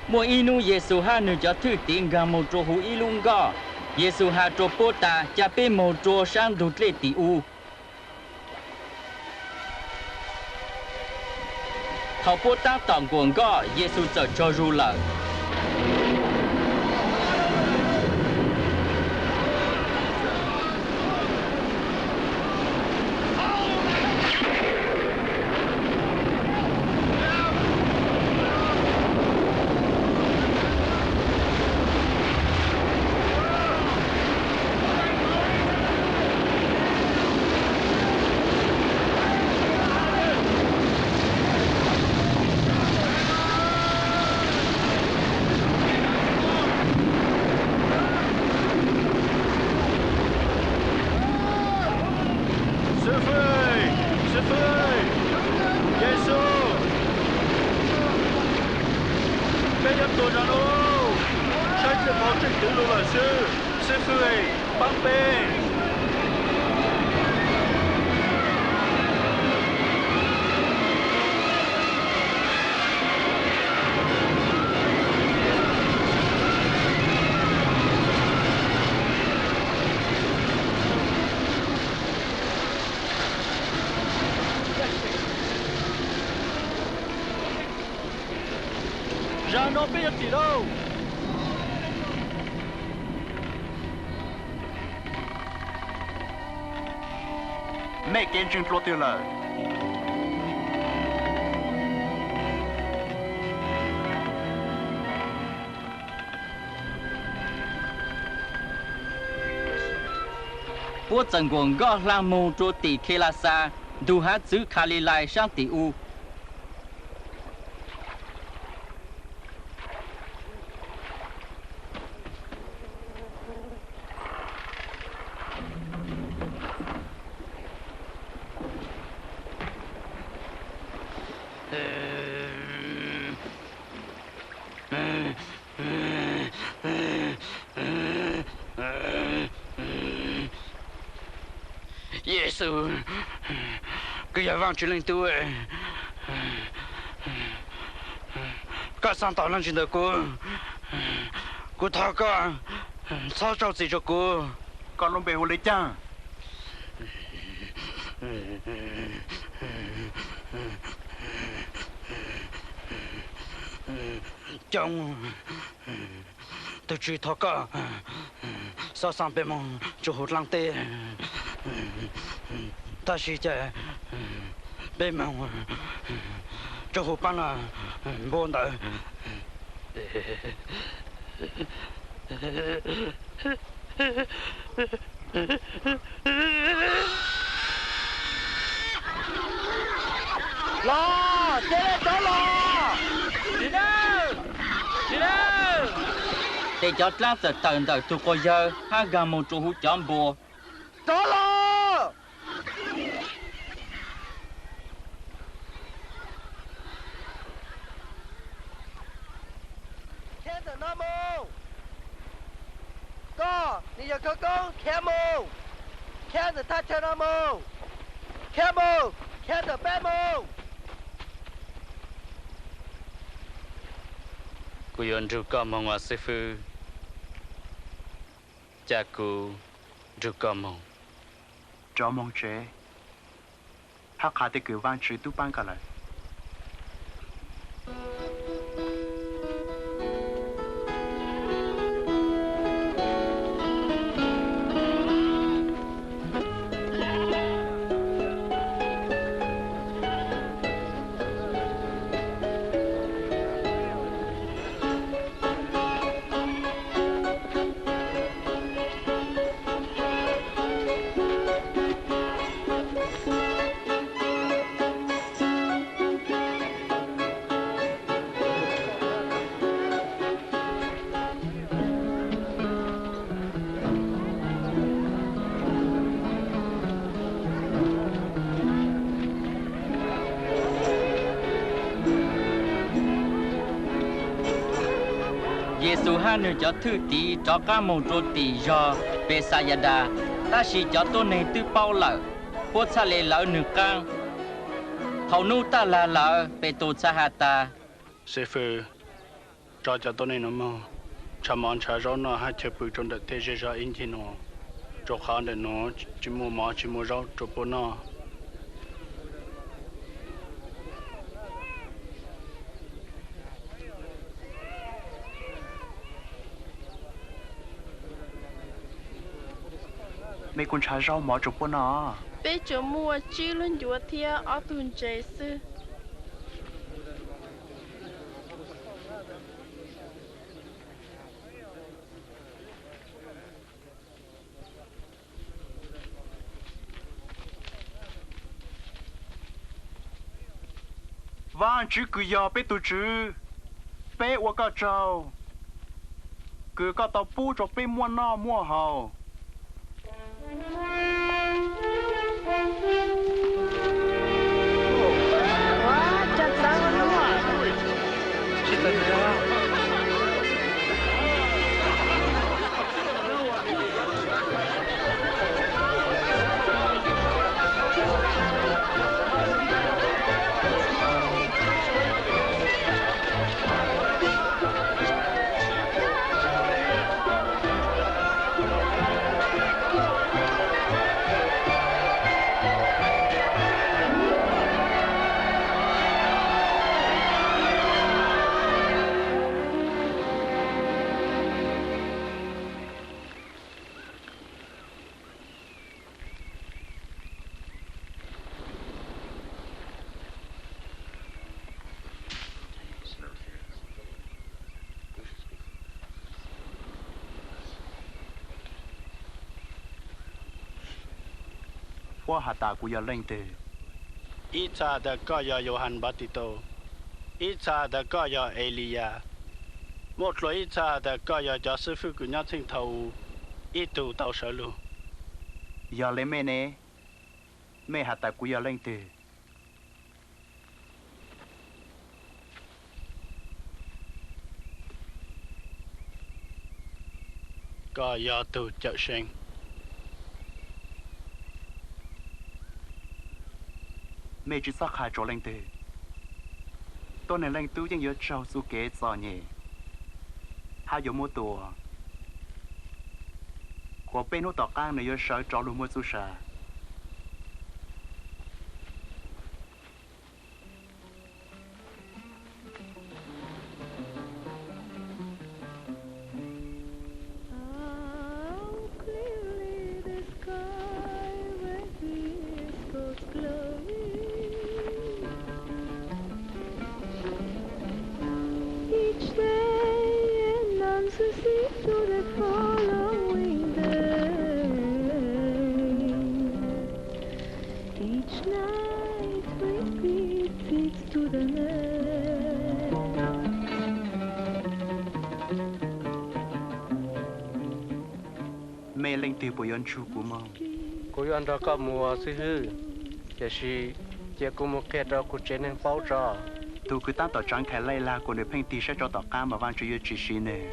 Muaj ib nub Yexus hab nwg cov thwj tim nkaag moog rua huv ib lub nkoj. Yexus has rua puab tas, Ca peb moog rua saab ntug dlej tim u. Thaus puab taab tom nkuas nkoj, Yexus txawm tsaug zug lawm. Xib fwb, xib fwb, Yexus, peb yuav tuag zog lauj, saib txij hauv tseem twv lug lawm xwb. Xib fwb, paab peb. Zag no peb yuav txim lauj. Mej kev ntseeg dlua twg lawm? Puab txawm nkuas nkoj hla moog rua tim Khelaxas, ntug hav txwv Khalilais saab tim u. Xus, koj yog Vaajtswv leej tub, koj xaaj tau leej txiv ntawm kuv, kuv thov koj txhob rau txim rua kuv. Koj lub npe hu le caag? Coob, tug tswv thov koj xob xaaj peb moog rua huv dlaab teb, tab sis ces peb moog rua huv paab noj npua ntawd. Los, cia li rov los! Ces cov dlaab txawm tawm ntawm tug quas yawg hab nkaag moog rua huv cov npua. Rov los! Khiav ntawm no moog. Koj, nwg yog khawv koob, khiav moog. Khiav ntawm thaj chaw no moog. Khiav moog, khiav ntawm peb moog. Kuv yuav nrug koj moog as xib fwb. Ca kuv nrug koj moog. Rov moog tsev, hab qha tias kws Vaajtswv tub paab koj lawm. Yes Xus hab nwg cov thwj tiv rov qaab moog rua tim zog Npexayadas, tab sis cov tuab neeg twb paub lawm, puab txhaj le lawv nwg qaab. Thaus nub taj lag lawm, Petus txhad has tas, Xib fwb, tso cov tuab neeg nuav moog ntshaw mov ntshaw zaub noj hab chaw pw rua ntawm tej zej zog ib ncig nuav, rua qhov ntawm nuav tsi muaj mov tsi muaj zaub rua puab noj. Mej kuj ntshaw zaub mov rua puab noj. Peb tsuas muaj tsib lub ncuav thiab ob tug ntses xwb. Vaajtswv kws yog peb tug Tswv, peb ua koj tsaug kws koj tau pub rua peb muaj noj muaj haus. Puab has tas kuv yog leej twg? Ib txha has tas koj yog Yauhas Npatitus, ib txha has tas koj yog Eliyas, muaj dlua ib txha has tas koj yog cov xib fwb kws nyob txheej thaus ub ib tug tau sawv lug. Yog le mej ne, mej has tas kuv yog leej twg? Koj yog tug Cawmseej. Mej tsi txhob qha tsua leej twg. Tuab neeg Leej Tub yeej yuav raug txuj kev txom nyem hab yuav muab tua. Kuas peb hnub tom qaab nwg yuav sawv rov lug muaj txuj sa. Mej leej twg puas yuav nrug kuv moog? Kuv yuav nrog koj mus xib hwb, tiam sis cia kuv mus qhia rau kuv tsev neeg paub tso. Tug kws taab tom tsaav Khais Lej Lag kuas nwg pheej tig saib rov tom qaab mas Vaajtswv yuav tsi siv nwg.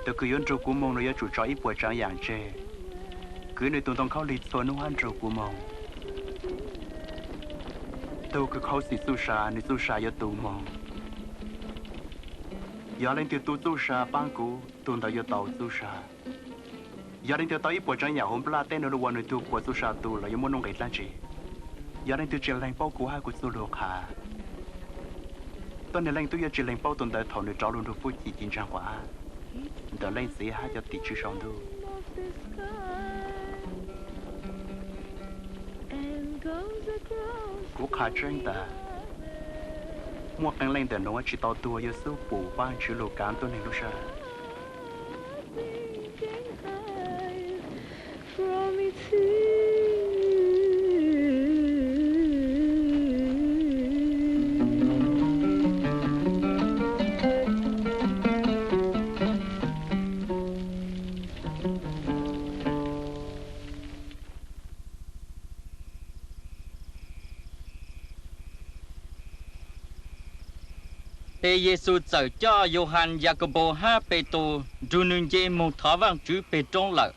Tug kws yuav nrug kuv moog nwg yuav tsum tso ib puas tsaav yaam tseg, kwv nwg tug ntoo khaub lig txhua nub hab nrug kuv moog. Tug kws khuv xim txuj sa, nwg txuj sa yuav tu moog. Yog leej twg tu txuj sa paab kuv, tug ntawd yuav tau txuj sa. Yog leej twg tau ib puas tsaav yaam huv nplaj teb nuav lug ua nwg tug puas txuj sa tu lawm yuav muaj nuj nqis dlaab tsi? Yog leej twg tsi leeg paub kuv hab kuv txuj lug qha, tuab neeg Leej Tub yuav tsi leeg paub tug ntawd thaum nwg rov lug nrug fwj chim ci ntsaag quas ab ntawm Leej Txiv hab cov tim tswv sau ntuj. Kuv qha tseeb tas, muaj qee leej ntawm nuav tsi tau tuag yog xub pum Vaajtswv lug kaav tuab neeg lub sab. Ces Yexus txawm coj Yauhas, Yakaupaus hab Petus nrug nwg nce moog thov Vaajtswv peg roob lawm.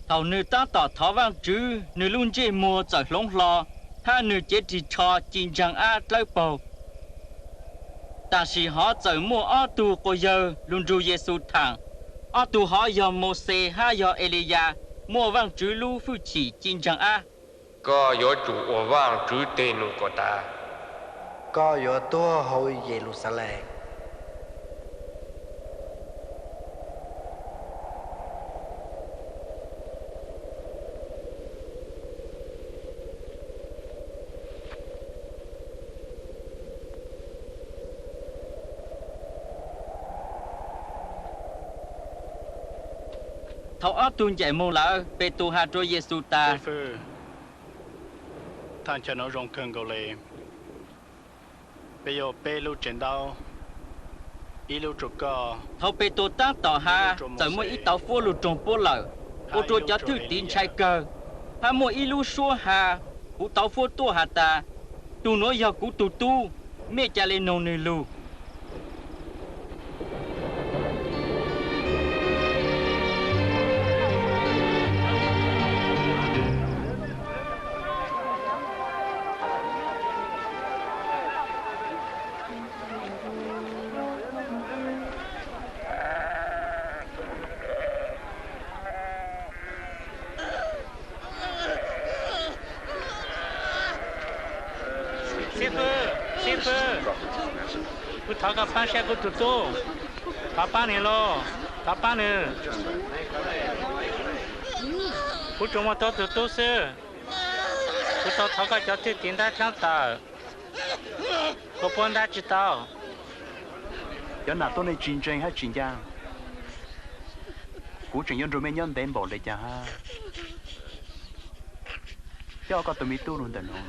Thaum nwg taab tom thov Vaajtswv, nwg lub ntsej muag txawm hloov hlo, hab nwg cev rig tsho ci ntsaag ab dlawb paug. Tam sim hov txawm muaj ob tug quas yawg lug nrug Yexus thaam. Ob tug hov yog Mauxes hab yog Eliyas, muaj Vaajtswv lub fwj chim ci ntsaag ab. Koj yuav tsum ua Vaajtswv teg num kom tas. Koj yuav tuag hauv Yeluxalees. Thaum ob tug ncaim moog lawm, Petus has rua Yexus tas, Thaj chaw nuav zoo kawg nkaus le. Peb yuav ua peb lub tsev ntaub, ib lub rua koj. Thaum Petus taab tom has, txawm muaj ib tauv fuab lug roog puab lawm, ua rua cov thwj tiv ntshai kawg, hab muaj ib lub suab has huv tauv fuab tuaj has tas, Tug nuav yog kuv tug tub, mej ca le noog nwg lug. Xib fwb, xib fwb, kuv thov koj paab saib kuv tug tub, thov paab nwg lauj, thov paab nwg. Kuv tsuas muaj tau tug tub xwb. Kuv tau thov koj cov thwj tiv ntab tshab tawm, kuv puab ntab tsi tau. Cov nam tuab neeg tsis ntseeg hab tsis ncaaj, kuv tseem yuav nrug mej nyob ntev npaum le caag hab? Coj koj tug me tub lug ntawm nuav.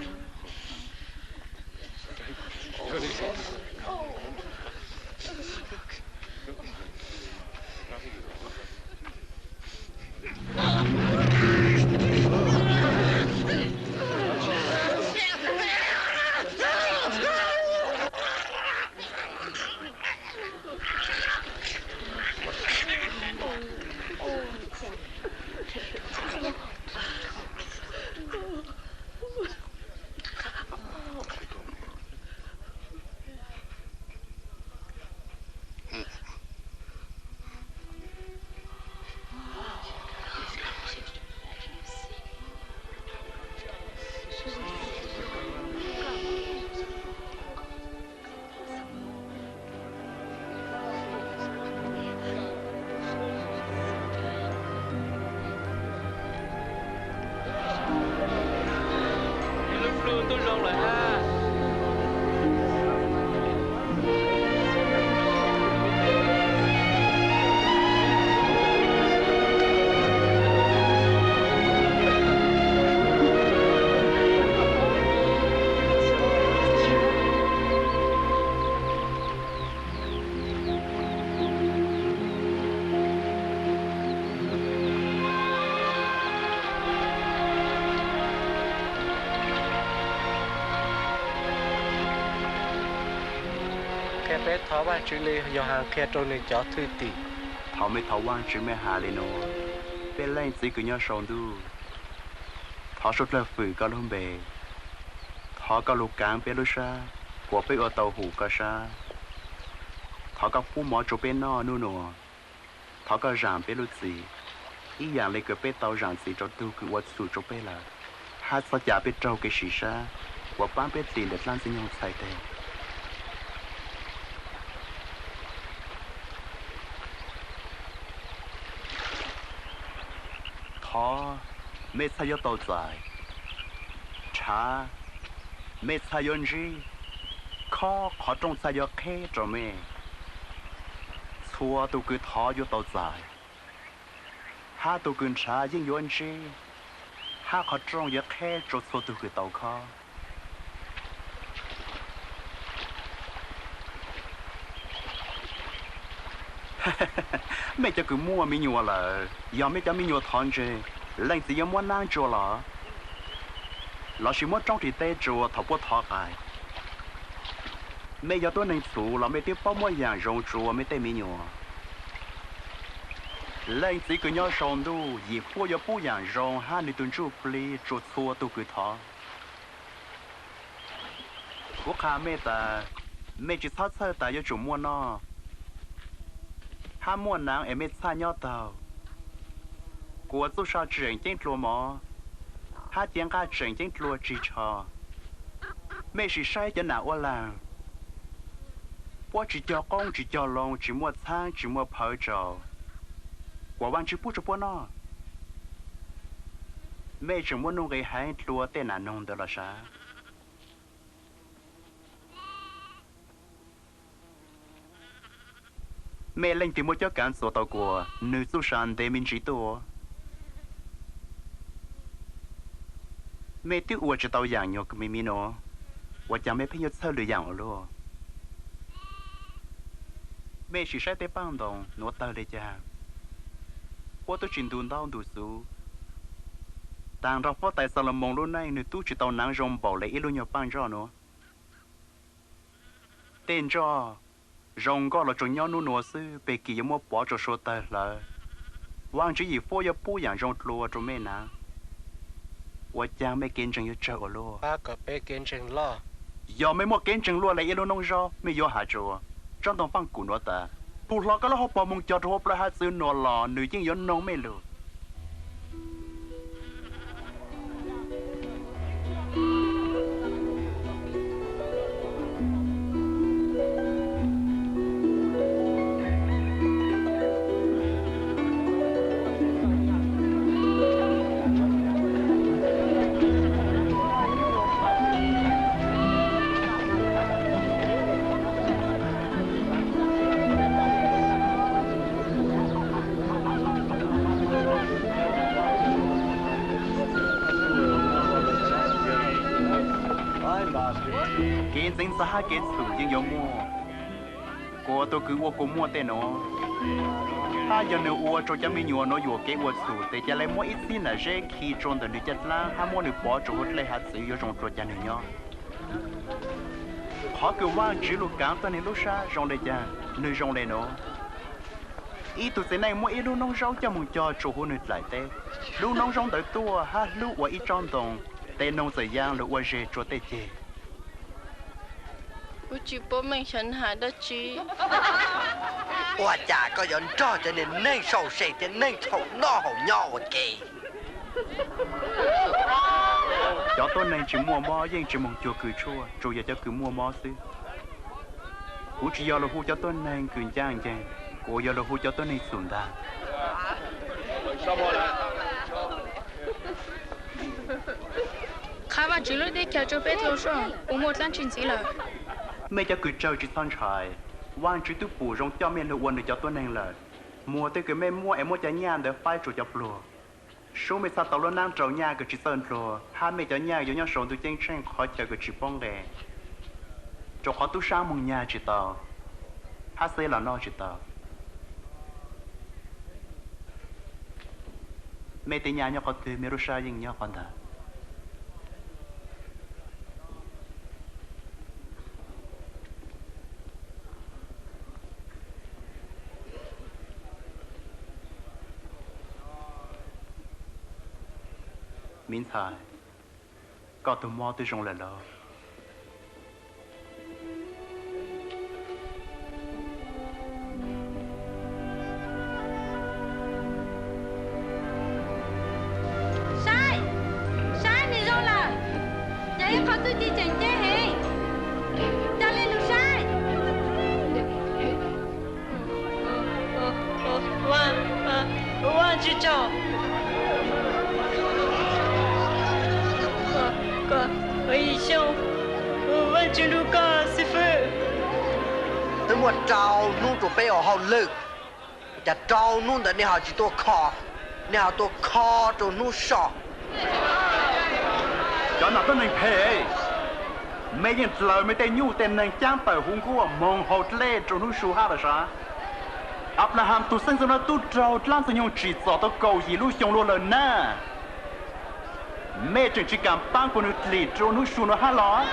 Qhia peb thov Vajtswv li Yauhas qhia rau nws cov thwj tim. Thaum mej thov Vajtswv mej hais li no, peb Leej Txiv kws nyob saum ntuj, thov suav dlawg fwm koj lub npe, thov koj lug kaav peb lub sab, kuas peb ua tau hum koj sab. Thov koj pub mov rua peb noj nub nua. Thov koj zaam peb lub txim, ib yaam le kws peb tau zaam txim rua tug kws ua txhum rua peb lawm, hab txhob ca peb raug kev sim sab uas paab peb dim ntawm dlaab Ntxwg Nyoog txhais teg. Thov, mej txhaj yuav tau txais. Nrhav, mej txhaj yuav ntsib. Khob, qhov rooj txhaj yuav qheb rua mej. Txhua tug kws thov yuav tau txais, hab tug kws nrhav yeej yuav ntsib, hab qhov rooj yuav qheb rua txhua tug kws tau khob. Mej cov kws muaj me nyuam lawm, yog mej cov me nyuam thov ntseg, leej txiv yuav muab naab tsua los, lossis muab roob ris teb tsua thaum puab thov qais? Mej yog tuab neeg txhuv los mej twb paub muab yaam zoo tsua mej tej me nyuam. Leej txiv kws nyob saum ntuj yim huab yuav pub yaam zoo hab nwg tug ntsuj plig tsua txhua tug kws thov. Kuv qha mej tas, mej tsi txhob txhawj tas yuav tsum muaj noj hab muaj naav es mej txhaj nyob taug. Kuas txuj sa tseem ceeb dlua mov, hab cev nqaj tseem ceeb dlua tsig tsho. Mej sim saib cov nam uab laag, puab tsi cog qoob tsi cog loo, tsi muaj txhaab tsi muaj phawv tsaus, kuas Vaajtswv pub rua puab noj. Mej tseem muaj nuj nqis heev dlua tej nam noog ntawd los sav. Mej leej twg muaj cuab kaav txuas tau kuas nwg txuj sa ntev me ntsis tuaj? Mej twb ua tsi tau yaam nyuas kws me me nuav, ua caag mej pheej yuav txhawj lwm yaam ua luaj? Mej sim saib tej paaj ntoos nuav tawg le caag, puab tub tsi ntu ntaub ntu xuv. Taag nrho huab tais Xalumoos lub neej nwg tub tsi tau naav zoo npaum le ib lub nyuag paaj ntsoj nuav. Tej ntsoj zoo nkauj los tsuas nyob nub nuav xwb, peg kis yuav muab pov rua sua tawg hlawv. Vaajtswv yim huab yuav pub yaam zoo dlua rua mej naav. Ua caag mej kev ntseeg yuav tsawg ua luaj? Yog mej muaj kev ntseeg luaj le ib lub noob zaub, mej yuav has rua tsob ntoo faaj kum nuav tas, hu hlo koj lub hauv paug moog cog rua huv plawv haav txwv nuav los nwg yeej yuav noog mej lug. Kev ntxeev ntxaws hab kev txhum yeej yuav muaj. Kuas tug kws ua kua muaj tej nuav, hab yog nwg ua rua cov me nyuam nuav yuam kev ua txhum, tes ca le muab ib txhib nam zeb khi rua ntawm nwg caj dlaab hab muab nwg pov rua huv dlej haav txwv yuav zoo dlua caag nwg nyob. Qhov kws Vaajtswv lug kaav tuab neeg lub sab zoo le caag, nwg zoo le nuav. Ib tug txiv neej muab ib lub noob zaub coj moog cog rua huv nwg dlaim teb. Lub noob zaub ntawd tuaj hab hlub ua ib tsob ntoo, tes noog txawm yaa lug ua zes rua tej ceg. Kuv tsi paub mej xaav has dab tsi. Ua cas koj yuav nrog cov neeg sau se thiab neeg txhaum noj haus nyob ua ke? Cov tuab neeg tsi muaj mob yeej tsi moog cuag kws tshuaj, tsuas yog cov kws muaj mob xwb. Kuv tsi yog lug hu cov tuab neeg kws ncaaj nceeg, kuv yog lug hu cov tuab neeg txhum ntag. Qhov Vajtswv lub teb chaws rau peb tau soj, puas muaj dlaab tsi ntxiv lawm? Mej cov kws tsawg tsi txhob ntshai, Vajtswv tub pum zoo coj mej lug ua nwg cov tuab neeg lawm. Muag tej kws mej muab es muab cov nyaj ntawd faib rua cov pluag. Sub mej txhaj tau lub naab rau nyaj kws tsi txawj ndluag, hab mej cov nyaj yuav nyob sau ntuj ceeb tsheej qhov chaw kws tsi poob nqe. Rua qhov tub saab moog nyag tsi tau, hab xeb los noj tsi tau. Mej tej nyaj nyob qhov twg, mej lub sab yeej nyob qhov ntawd. Miv ntxhais, koj tug mob twb zoo lawm lauj. Saib, saib, nwg zoo lawm. Yog ib qho txuj ci tseem ceeb heev. Ca le lug saib. Vaajtswv tsaug, Yim Xyooj, Vaajtswv nrug koj xib fwb. Twb muaj rau hnub rua peb ua hauj lwm, cas rau hnub ntawd nej ho tsis tuaj kho, nej ho tuaj kho rau hnub so. Cov nom tuab neeg phem, mej yeej dlaws mej tej nyuj tej neeg caab tawm huv nkuaj moog haus dlej rua hnub su hab los sav. Anplaham tug xeeb ntxwv nuav tub raug dlaab ntxwg nyoog tsim txom tau kaum yim lub xyoo luaj lawm na. Mej tseem tsis kaam paab kuas nwg dlim rua hnub su nuav hab los?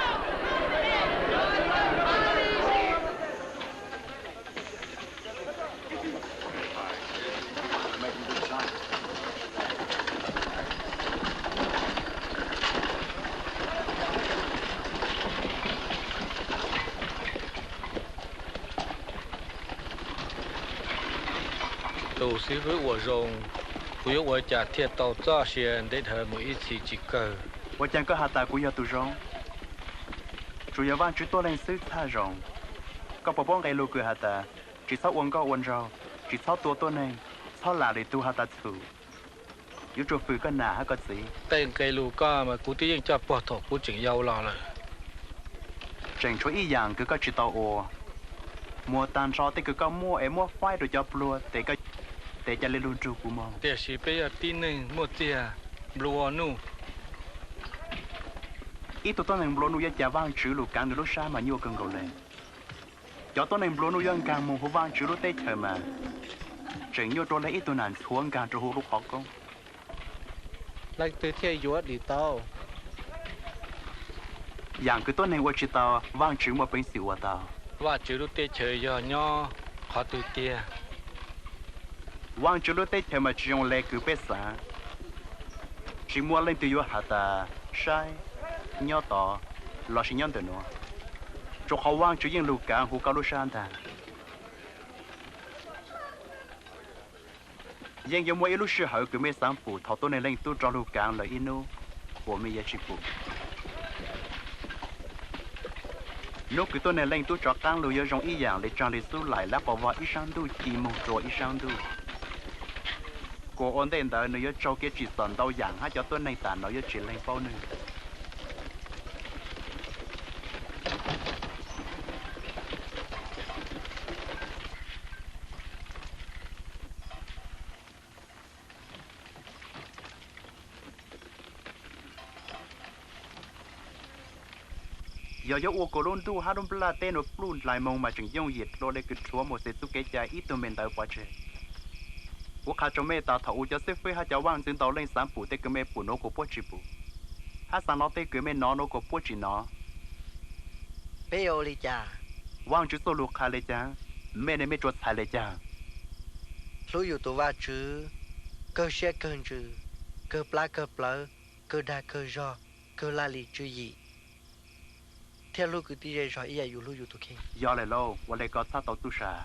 Tus xib fwb uas zoo, kuv yuav ua cas thiaj tau txoj sia ntev dhawv mus ib txhis tsis kawg? Ua caag koj has tas kuv yog tus zoo? Tsuas yog Vaajtswv tuab leeg xwb txhaj zoo. Koj puas paub nqe lug kws has tas, tsis txhob ua nkauj ua nraug, tsis txhob tua tuab neeg, txhob lam lwm tug has tas txhum, yuav tsum fwm koj nam hab koj txiv? Tej nqe lug koj mas kuv twb yeej coj puag thaum kuv tseem yau los lawm. Tseem tshuav ib yaam kws koj tsis tau ua. Muag taag nrho tej kws koj muaj es muab faib rua cov pluag, tes ca le lug nrug kuv moog. Tiam sis peb yog tib neeg muaj txiag nplua nuj. Ib tug tuab neeg nplua nuj yuav cas Vaajtswv lug kaav nwg lub sab mas nyuaj kawg nkaus le. Cov tuab neeg nplua nuj yuav nkaag moog huv Vaajtswv lub teb chaws mas tseem nyuaj dua le ib tug nam ntxhuav nkaag rua huv lub qhov koob. Leej twg thiaj yuav dim tau? Yaam kws tuab neeg ua tsis tau, Vaajtswv muaj peev xwm ua tau. Vaajtswv lub teb chaws yog nyob qhov twg tiag? Vaajtswv lub teb chaws mas tsis zoo le kws peb xaav. Tsis muaj leej twg yuav has tas, saib, nyob tod lossis nyob ntawm nuav, rua qhov Vaajtswv yeej lug kaav huv koj lub sab ntag. Yeej yuav muaj ib lub sij hawm kws mej xaav pum thaum tuab neeg Leej Tub rov lug kaav lawm ib nub, uas mej yuav tsis pum. Nub kws tuab neeg Leej Tub rov qaab lug yuav zoo ib yaam le tsaag le xub laim lab quas vog ib saab ntuj ci moog rua ib saab ntuj, kuas ua ntej ntawd nwg yuav raug kev tsim txom ntau yaam hab cov tuab neeg tam no yuav tsis leeg paub nwg. Yog yuav ua kuas lub ntuj hab lub nplaj teb nuav pluj ndlais moog mas tseem yooj yim dlua le kws rhuav Mauxes txuj kev cai ib tug me ntawv pov tseg. Kuv qha rua mej tas thaum uas cov xib fwb hab cov vaaj ntxwv ntau leej xaav pum tej kws mej pum nuav kuas puab tsis pum, hab xaav nov tej kws mej nov nuav kuas puab tsis nov. Peb yuav ua li cas? Vaajtswv txuj lug qha le caag, mej ne mej tsuas txhais le caag? Hlub yus tus Vaajtswv kawg siab kawg ntsws, kawg plab kawg plawv, kawg dag kawg zog, kawg laj lim tswv yim, thiab hlub kwv tij zej zog ib yam yus hlub yus tus kheej. Yog lawm lauj, ua le koj txhaj tau tub sas.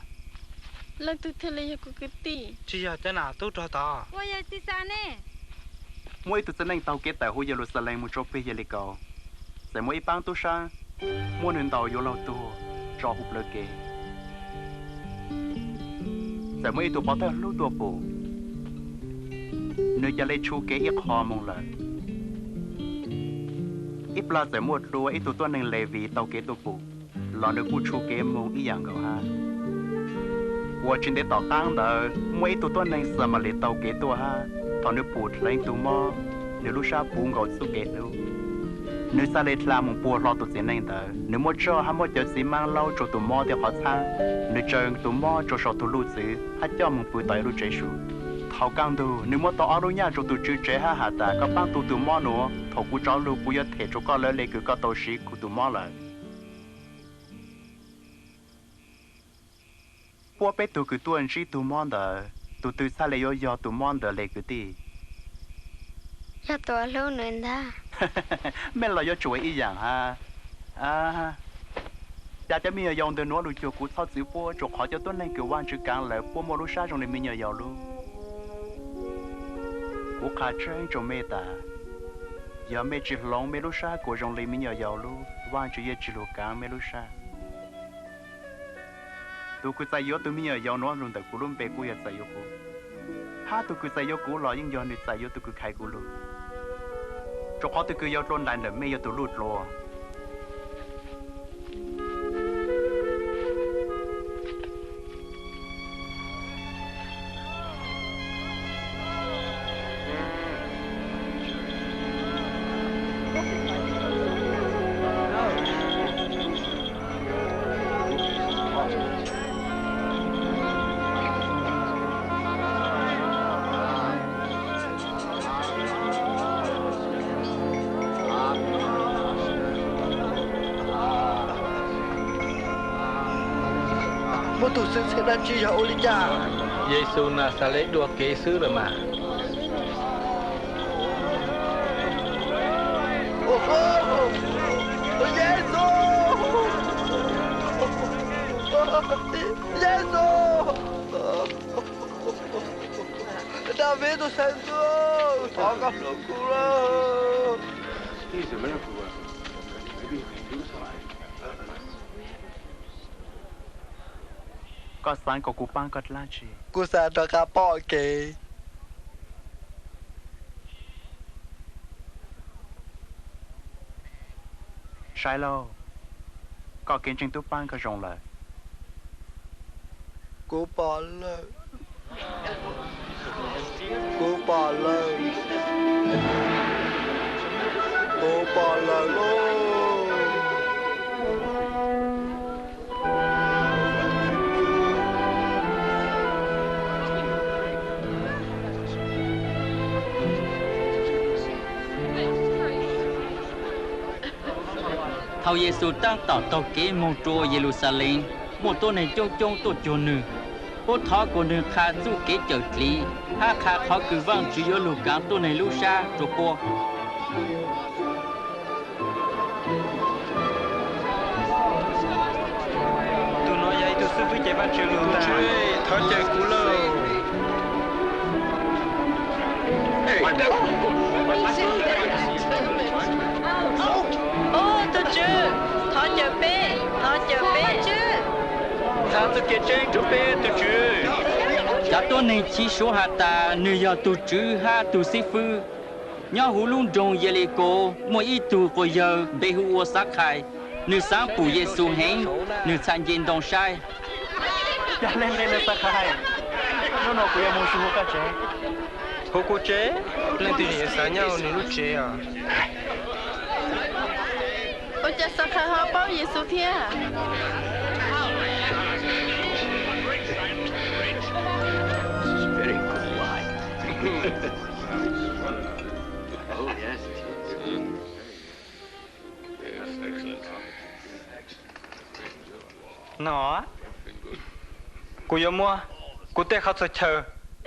Leej twg thiaj li yog kuv kwv tij? Tsis yog cov nam tub rog tod. Puas yog Sixas ne? Muaj ib tug txiv neej taug kev tawm huv Yeluxalees moog rua peg Yelikaus. Txawm muaj ib paab tub saab, muab nwg ntaus yuav luag tuag tso huv plawv kev. Txawm muaj ib tug pov thawj hlub tuaj pum, nwg ca le tshu kev ib qho moog lawm. Ib plag txawm muaj dua ib tug tuab neeg Levis taug kev tuaj pum, los nws kuj tshu kev moog ib yaam nkaus hab. Uas tsis ntev tom qaab ntawd muaj ib tug tuab neeg Xamalis taug kev tuaj hab, thaum nws pum dleev tug mob, nws lub sab puv nkaus txuj kev dub. Nws txhaj le dlha moog puag hlo tus txiv neej ntawd. Nws muab tsoj hab muab cov txiv maab laub rua tug mob tej qhov txhaab. Nws tsaws tug mob rua sau tug luj txwv hab coj moog pw tom ib lub tsev su. Thaum kaaj ntug, nws muab tau ob lub nyaj rua tug tswv tsev hab has tas, Koj paab tu tug mob nuav, thaum kuv rov lug kuv yuav them rua koj lawv le kws koj tau siv kuv tug mob lawm. Puab peb tug kws tuaj ntsib tug mob ntawd, tug twg txhaj le yuav yog tug mob ntawd le kwv tij? Yog tus hlub nws ntag. Mej los yuav tsum ua ib yaam hab. Ca cov me nyuam yaus ntawm nuav lug cuag kuv txhob txwv puab, rua qhov cov tuab neeg kws Vaajtswv kaav lawm puab muaj lub sab zoo le me nyuam yaus lub. Kuv qha tseeb rua mej tas, yog mej tsi hloov mej lub sab kuas zoo le me nyuam yaus lub, Vaajtswv yeej tsi lug kaav mej lub sab. Tug kws txais yuav tug me nyuam yaus nuav lug ntawm kuv lub npe kuj yog txais yuav kuv, hab tug kws txais yuav kuv los yeej yog nwg txais yuav tug kws khaiv kuv lug. Rua qhov tug kws yuav dlua ntais ntawm mej yog tug luj dlua. Muaj tug xwm txheej dlaab tsi yog ua li cas? Yexus Naxales dua kev xwb lawm mas. Yexus! Yexus! Daviv tug xeev tub, thov koj hlub kuv lauj. Koj xaav kom kuv paab koj dlaab tsi? Kuv xaav rov qab pom kev. Saib lauj, koj kev ntseeg tub paab koj zoo lawm. Kuv pom lawm. Kuv pom lawm. Kuv pom lawm lauj. Thaum Yexus taab tom taug kev moog rua Yeluxalees, muaj tuab neeg coob coob tuaj cuag nwg. Puab thov kuas nwg qha txuj kev cawm dliv hab qha qhov kws Vaajtswv yuav lug kaav tuab neeg lub sab rua puab. Tug nuav yog ib tug xib fwb cev Vaajtswv lug tag. Thov cawm kuv lauj. Ub, tug Tswv, thov cawm peb, thov cawm peb. Qha txuj kev tseeb rua peb, tug Tswv. Cov tuab neeg chiv suav has tas nwg yog tug tswv hab tug xib fwb. Nyob huv lub nroog Yelikaus muaj ib tug quas yawg npe hu ua Xakhais. Nwg xaav pum Yexus heev, nwg txhaj nce ntoo saib. Yog leej twg, Xakhais? Hnub no kuv yuav moog su hu koj tsev. Hu kuv tsev? Leej twg yuav xav nyob huv nwg lub tsev os? Ua cas Xakhais ho paub Yexus thiab? No, kuv yuav muab kuv tej qhov txhua chaw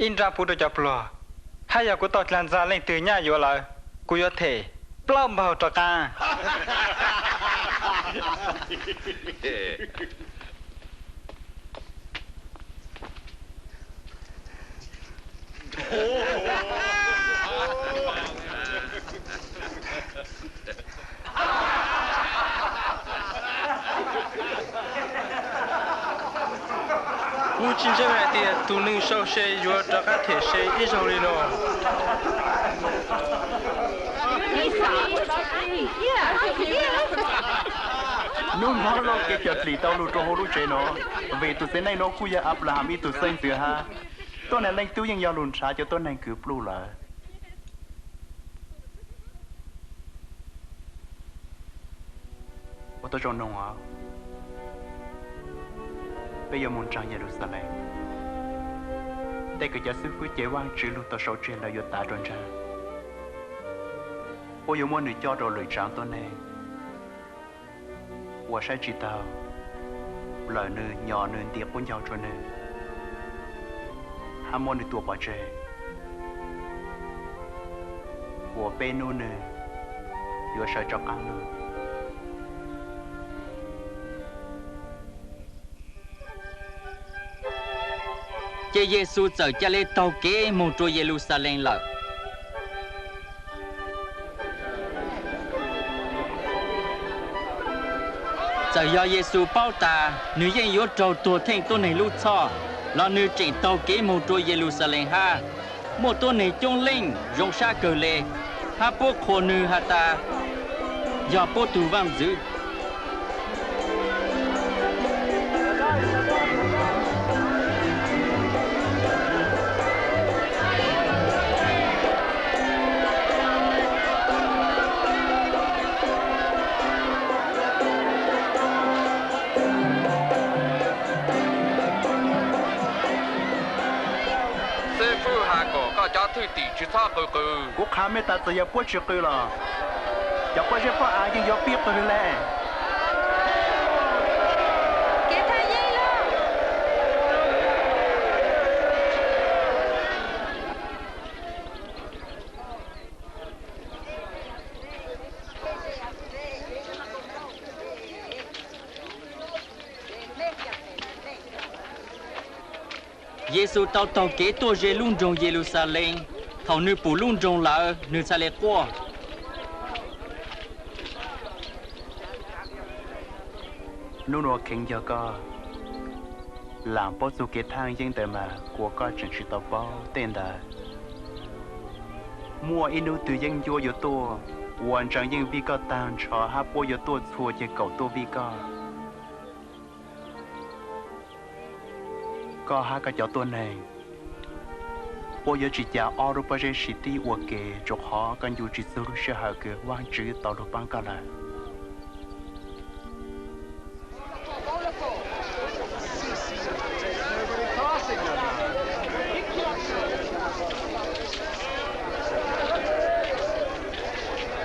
ib nrab pub rau cov pluag, hab yog kuv tau dlaag ntxa leej twg nyaj yuav lawm, kuv yuav them plaub npaug rov qaab. Kuv tsis ntseeg hais tias tus neeg sau se yuav rov qab them se ib zaug li no. Hnub no Lauj kev cawm dim tau lug rua huv lub tsev no, vim tus txiv neej no kuj yog Anplaham ib tug xeeb ntxwv hab. Tuab neeg Leej Tub yeej yog lug nrhav cov tuab neeg kws pluj lawm. Ua tau zoo noog os, peb yuav moog nraag Yeluxalees. Tej kws cov xib fwb cev Vaajtswv lug tau sau tseg lawm yuav tav rua nraag. Puab yuav muab nwg coj rua lwm tsaav tuab neeg uas saib tsi taug, plawm nwg, nyo nwg, nti qub ncaug rua nwg, hab muab nwg tua pov tseg. Uas peb nub nwg yuav sawv rov qaab lug. Ces Yexus txawm ca le taug kev moog rua Yeluxalees lawm. Txawm yog Yexus paub tas nwg yeej yuav raug tuag theej tuab neeg lub txhoj, los nwg tseem taug kev moog rua Yeluxalees hab. Muaj tuab neeg coob leej zoo sab kawg le, hab puab qhuas nwg has tas yog puab tug vaaj ntxwv. Xib fwb has kom koj cov thwj tim tsi txhob qw qw. Kuv qha mej tas txawm yog puab tsi qw los cov pob zeb pob av yeej yuav pib qw le. Yexus tau taug kev tuaj ze lub nroog Yeluxalees. Thaum nwg pum lub nroog lawm, nwg txhaj le quaj. Nub nua kheev yog koj laam paub txug kev thaaj yeeb ntawd mas kuas koj tseem tsi tau paub tej ntawd. Muaj ib nub twg yeeb ncuab yuav tuaj, uas ntseeg yeej vij koj taag nrho hab puab yuav tuaj txhua ceg kaum tuaj vij koj. Koj hab koj cov tuab neeg, puab yuav tsi ca ob lub pob zeb sib tib ua ke, rua qhov koj ncu tsi txug lub sij hawm kws Vaajtswv tau lug paab koj lawm.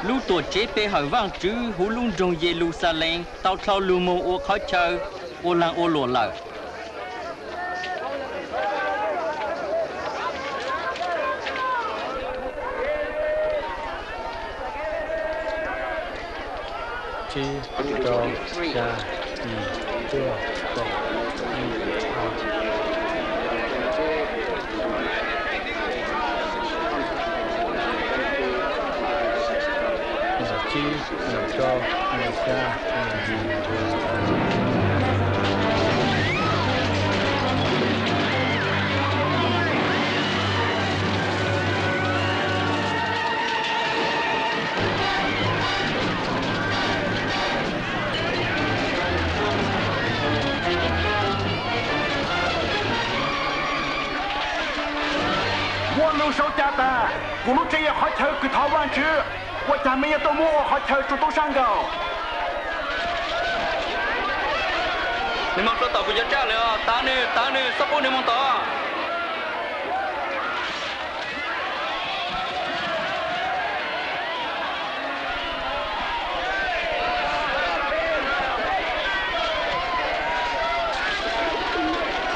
Lub tuam tsev pe hawm Vaajtswv huv lub nroog Yeluxalees tau dlhau lug moog ua qhov chaw ua laag ua luam lawm. Tsib, rau, xya, yim, cuaj, kaum, ib, ob. Tsib, rau, xya, yim. Muaj lug sau ca tas, kuv lub tsev yog qhov chaw kws thov Vaajtswv, ua caag mej yuav tuaj muab ua qhov chaw rua tub saab nkaum? Nwg moog rua tom kuv cov tsaj lawm, tav nwg, tav nwg, txhob pub nwg moog tom.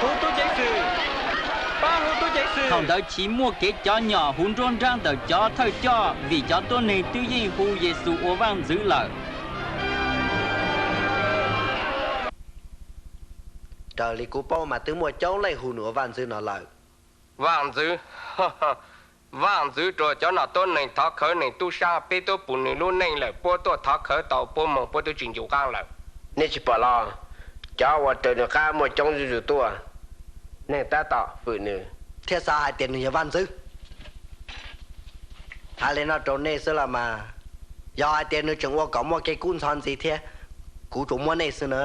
Huv tub ceev xwm, paab huv tub ceev xwm. Thaum ntawd chiv muaj kev cov nyom huv nruab nraab ntawm cov thawj coj vim cov tuab neeg twb yeej hu Yexus ua vaaj ntxwv lawm. Raws li kuv paub mas twb muaj coob leej hu nws ua vaaj ntxwv no lawm. Vaaj ntxwv, vaaj ntxwv rua cov nom tuab neeg thov khawv neeg tub saab, peb tub pum nws lub neej lawm, puab tuaj thov khawv tau puab moog puab twb tsi ncu qaab lawm. Nej tsi pom los, cov uas raws nws qab muaj coob zuj zus tuaj, neeg tab tom fwm nws, thiab xav hais tias nws yog vaaj ntxwv. Has le no rua nej xwb los mas, yog hais tias nws tseem ua kom muaj kev kub ntxhov ntxiv thiab, kuv tsuas muab nej xwb na.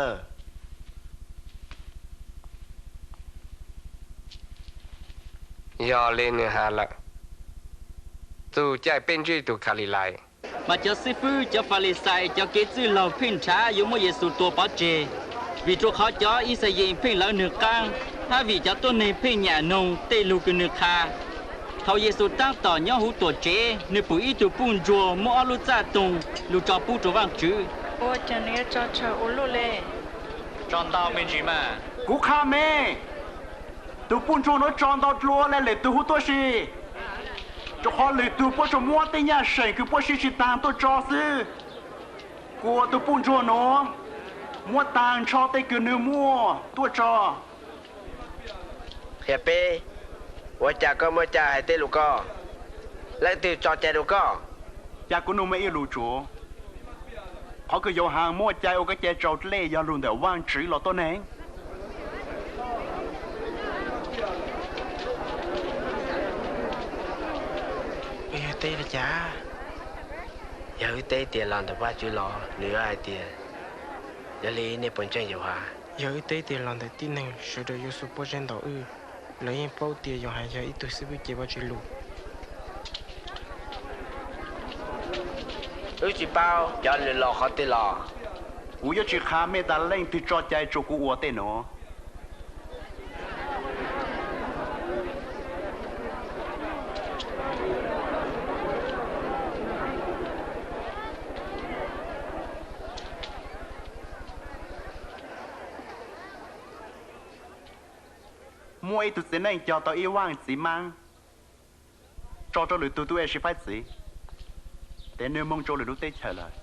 Yog li nws has lawm, txuj caij peb ntsib tus Kalilais. Mas cov xib fwb, cov Falixais, cov kev txwj laug pheej nrhav yuav muab Yexus tua pov tseg, vim rau qhov cov Ixayees pheej lawv nws qaab, hab vim cov tuab neeg pheej nyam noog tej lug kws nws qha. Thaum Yexus taab tom nyob huv tuam tsev, nws pum ib tug puj ntsuag muab ob lub txaj toog lug tso pub rua Vaajtswv. Ua cas nws yuav tso tsawg ua luaj le? Tso ntau me ntsis mas. Kuv qha me, tus puj ntsuag nuav tso ntau dlua le lwm tug huv tuab si, rau qhov lwm tug puab tsuas muab tej nyaj seem kws puab sib tsi taag tuaj tso xwb, kuas tus puj ntsuag nuav muab taag nrho tej kws nwg muaj tuaj tso. Qhia peb, ua cas koj muaj cai hais tej lus ko? Leej twg tso cai rau koj? Ca kuv nug mej ib lus tsuav, qhov kws Yauhas muaj cai ua kev cai raus dlej yog lug ntawm Vaajtswv los tuab neeg? Wb teb li cas? Yog wb teb tias los ntawm Vaajtswv los, nws yuav hais tias, yog li nej puas ntseeg Yauhas? Yog wb teb tias los ntawm tib neeg, sawv daws yuav xuas pob zeb ntaus wb. Lawv yeej paub tias Yauhas yog ib tug xib fwb cev Vajtswv lus. Wb tsis paub cov nws los qhov twg los. Kuv yuav tsis qha mej tas leej twg tso cai rua kuv ua tej nuav. Muaj ib tug txiv neej cog tau ib vaaj txiv maab tso rua lwm tug tub es sib faib txiv, tes nwg moog rua lwm lub teb chaws lawm.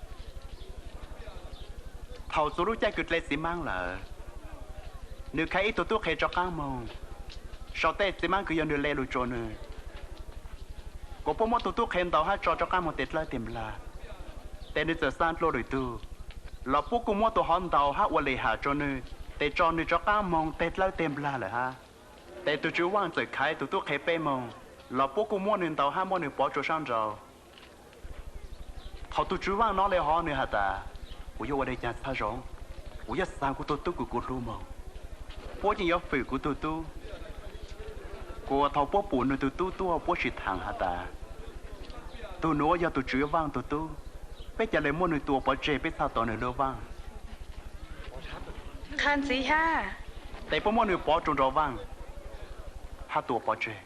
Thaum txug lub caij kws dle txiv maab lawm, nwg khaiv ib tug tub qhe rov qaab moog sau tej txiv maab kws yog nwg le lug rua nwg. Kuas puab muab tug tub qhe ntaus hab tso rov qaab moog teg dlawb teg nplag, tes nwg txawm xaa dlua lwm tug, los puab kuj muab tug hov ntaus hab ua le ham rua nwg, tes tso nwg rov qaab moog teg dlawb teg nplag lawm hab. Tes tug tswv vaaj txawm khaiv tug tub qhe peb moog, los puab kuj muab nwg ntaus hab muab nwg pov tsua saab nraud. Thaum tug tswv vaaj nov le hov nwg has tas, kuv yuav ua le caag txhaj zoo? Kuv yuav xaa kuv tug tub kws kuv hlub moog, puab yeej yuav fwm kuv tug tub. Kuas thaum puab pum nwg tug tub tuaj puab tsi thaam has tas, tug nuav yog tug tswv vaaj tug tub, peb ca le muab nwg tua pov tseg peb txhaj tau nwg lub vaaj. Qha ntxiv hab. Tes puab muab nwg pov tsua nraum vaaj hab tua pov tseg.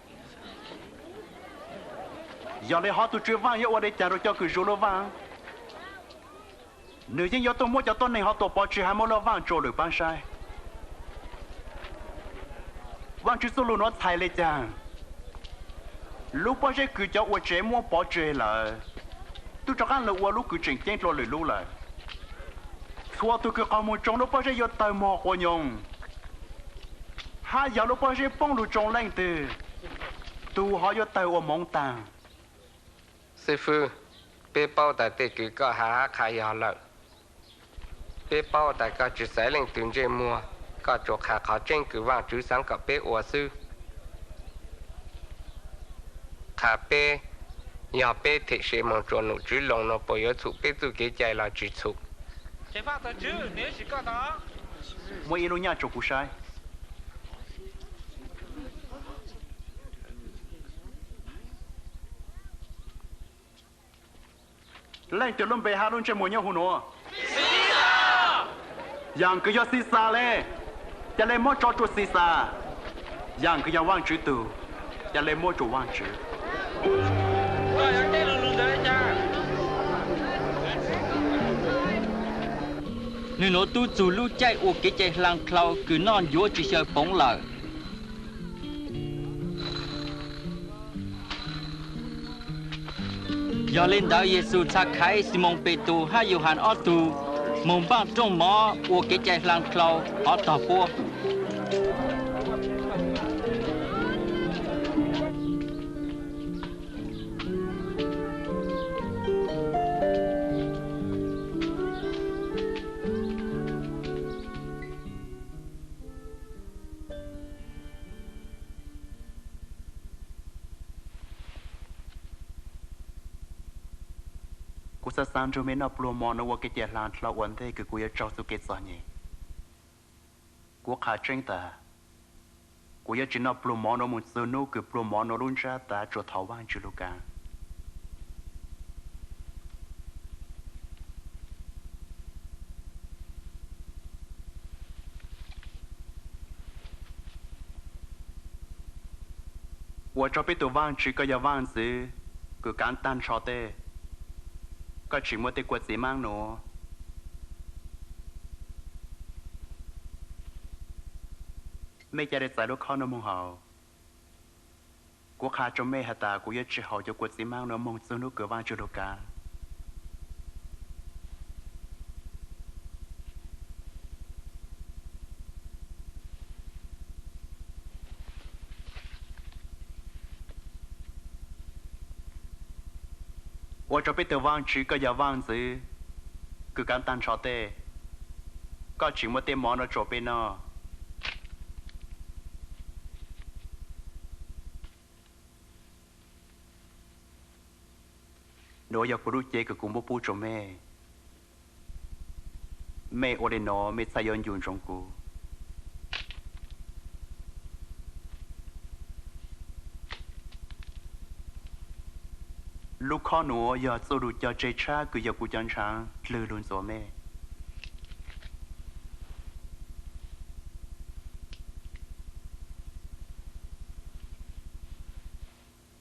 Yog le hov tug tswv vaaj yuav ua le caag rua cov kws zuag lub vaaj? Nwg yeej yuav tuaj muab cov tuab neeg hov tua pov tseg hab muab lub vaaj tsua lwm paab saib. Vaajtswv txuj lug nuav txhais le caag? Lub pob zeb kws cov ua tsev muab pov tseg lawm, tub rov qaab lug ua lub kws tseem ceeb dlua lwm lub lawm. Txhua tug kws qaug moog tsoo lub pob zeb yuav tawg mog quas nyoog, hab yog lub pob zeb poob lug tsoo leej twg, tug hov yuav tawg ua moov taag. Xib fwb, peb paub tas tej kws koj has hab qha yog lawm. Peb paub tas koj tsi xaiv leej twg ntsej muag, koj tsuas qha qhov tseeb kws Vaajtswv xaav kom peb ua xwb. Qha peb, yog peb them se moog tsua num tswv loo no puas yuav txhum peb txuj kev cai los tsi txhum? Muab ib lub nyaj tsua kuv saib. Leej twg lub npe hab lub ntsej muag nyob huv nuav? Yaam kws yog Xixas le, ca le muab tso tsua Xixas. Yaam kws yog Vaajtswv tug, ca le muab tsua Vaajtswv. Nwg nuav tub txug lub caij ua kev cai hla dlhau kws noj ncuav tsi xyaw poov lawm. Yog le ntawd Yexus txha khaiv Ximoos Petus hab Yauhas ob tug moog npaaj rooj mov ua kev cai hla dlhau hov tog puab. Kuv xav xav nrog mej noj pluag mov nuav ua kev cai hla dlhau ua ntej kws kuv yuav tsaug txuj kev txom nyem. Kuv qha tseeb tas, kuv yuav tsis noj pluag mov nuav moog txug nub kws pluag mov nuav lub ntsab tav tsuas thov Vaajtswv lug kaav. Ua tsaug peb tug Vaajtswv, koj yog vaaj ntxwv kws kaav taag nrho tej. Koj tsim muab tej kua txiv maab nuav, mej ca le txais lub khob nuav moog haus. Kuv qha rua mej has tas kuv yuav tsi haus cov kua txiv maab nuav moog txug nub kws Vaajtswv lug kaav. Ua tsaug peb tug Vaajtswv, koj yog vaaj ntxwv kws kaav taag nrho tej. Koj tsim muab tej mov nuav tsua peb noj. Nuav yog kuv lub cev kws kuv muab pub rua mej. Mej ua le nuav mej txhaj yuav ncu ntsoov kuv. Lub khob nuav yog txuj lug cog tseg tshab kws yog kuv cov ntshaav dlhwg lug ntxuav mej.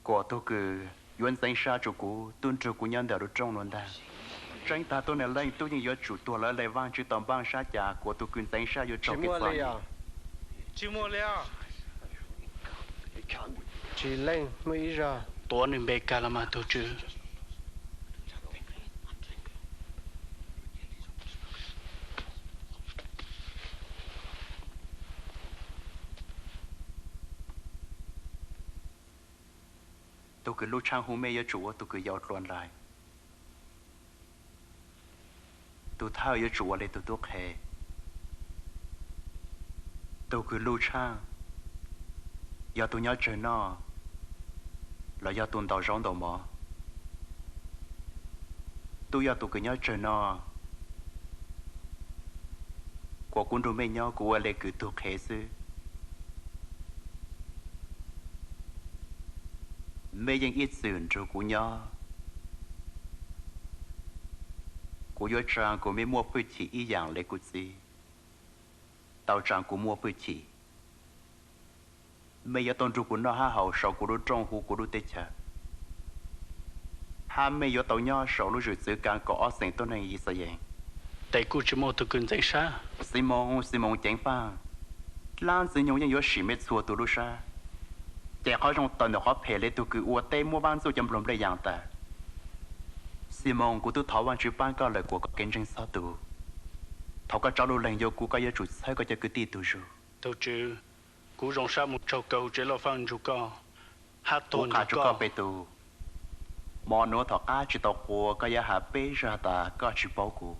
Kuas tug kws yuav ntxeev sab rua kuv tub nrug kuv nyob ntawm lub rooj nuav ntag. Tseeb tag tub neeg leej tub yeej yuav tsum tuag lawm le, Vaajtswv tau npaaj sab cas kuas tug kws ntxeev sab yuav raug kev txom nyem. Tsis muaj li os. Tsis leej muaj ib zag. Tuav nwg npe kag los mas tug Tswv. Tug kws lub tshaab hu mej yuav tsum ua tug kws yau dlua nlais. Tug thawj yuav tsum ua le tug tub qhe. Tug kws lub tshaab yog tug nyob tsawg noj los yog tug ntaus zaub ntaus mov? Tub yog tug kws nyob tsawg noj. Kuas kuv nrug mej nyob kuv ua le kws tug qhev xwb. Mej yeej ib txwm nrug kuv nyob. Kuv yuav tsaa kuas mej muaj hwj chim ib yaam le kuv txiv tau tsaa kuv muaj hwj chim. Mej yuav tau nrug kuv noj hab haus saum kuv lub rooj huv kuv lub teb chaws, hab mej yuav tau nyob saum lub zwm txwv kaav kaum ob xeem tuab neeg Yixalayees. Tes kuj tsis muaj tug kws ntxeev sab. Ximoos, Ximoos ceev faaj, dlaab Ntxwg Nyoog yeej yuav sim mej txhua tug lub sab. Ces qhov zoo tawm ntawm qhov phem le tug kws ua teb muab Vaaj Ntxuj cov nplog nplej yaam tas. Ximoos, kuv tub thov Vaajtswv paab koj lawm kuas koj kev ntseeg txhob tu. Thaum koj tso lub leeg yuav kuv, koj yuav tsum txhawb koj cov kwv tij tug zug. Tug Tswv, kuv zoo sab moog tsaug kawg huv tsev laj faaj nrug koj hab tuag nrug koj. Kuv qha rua koj, Petus, hmo nuav thaum qab tsis tau quas koj yuav has peb zag tas koj tsis paub kuv.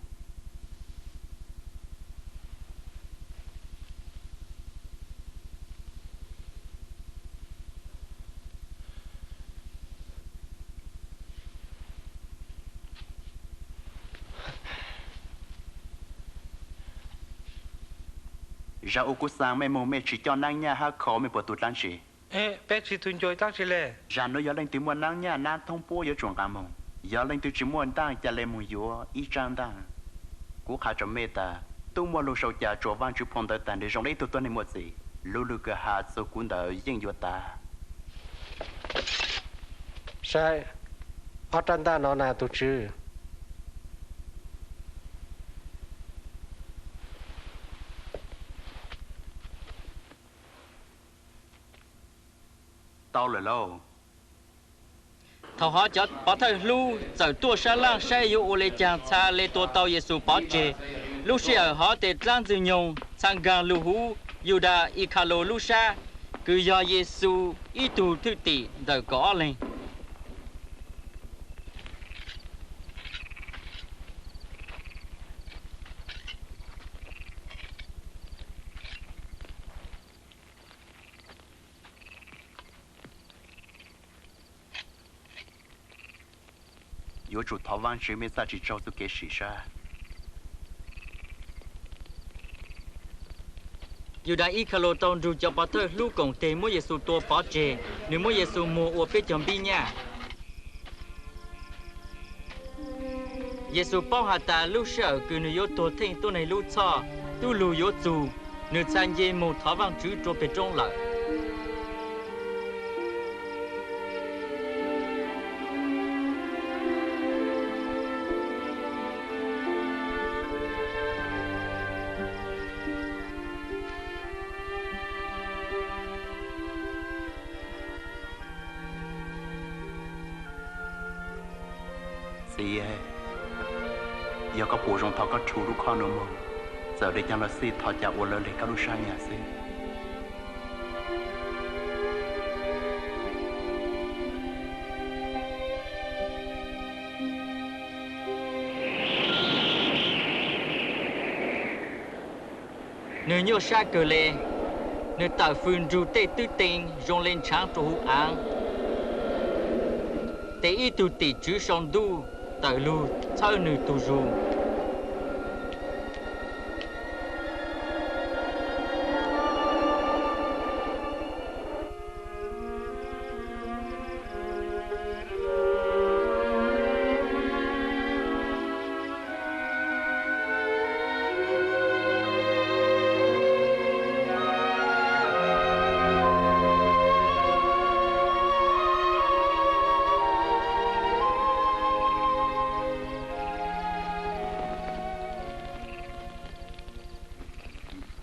Zag uas kuv xaa mej moog mej tsis coj naab nyaj hab kho mej puas tu dlaab tsi? Peb tsis tu ncua dlaab tsi le. Zag nuav yog leej twg muaj naab nyaj naab thoob puab yuav tsum nqaa moog. Yog leej twg tsis muaj ntaaj ca le moog yuav ib tsaab ntaaj. Kuv qha rua mej tas, tub muaj lug sau ca tsuas Vaajtswv phoo ntawv taag nrho zoo le ib tug tuab neeg muaj txim. Lub lwg kws has txug kuv ntawd yeej yuav tas. Saib, ob rab ntaj no na tug tswv. Tau lawm lauj. Thaum hov cov pov thawj hlub txawm tuaj sab laaj saib yuav ua le caag txha le tua tau Yexus pov tseg. Lub sij hawm hov tes dlaab Ntxwg Nyoog txha nkaag lug huv Yudas Ikhalos lub sab, kws yog Yexus ib tug thwj tim ntawm kaum ob leeg. Yuav tsum thov Vaajtswv, mej txhaj tsi tsaug txuj kev sim sab. Yudas Ib Kha Laus tau nrug cov pov thawj hlub koom teg muab Yexus tua pov tseg, nwg muab Yexus muag ua peb cov npib nyaj. Yexus paub has tas lub sij hawm kws nwg yuav tuag theej tuab neeg lub txhoj, tub lug yuav txug, nwg txha nce moog thov Vaajtswv rua peg roob lawm. Txiv, yog koj puas zoo thov koj rhu lub khob nuav moog, txawm dle caag los xij thov cav ua lawv le koj lub sab nyam xwb. Nwg nyuaj sab kawg le, nwg tawm fws nrug tej twb tee zoo le ntshaav rua huv aav. Tes ib tug tim tswv sau ntuj tawm lug txhawb nwg tug zug.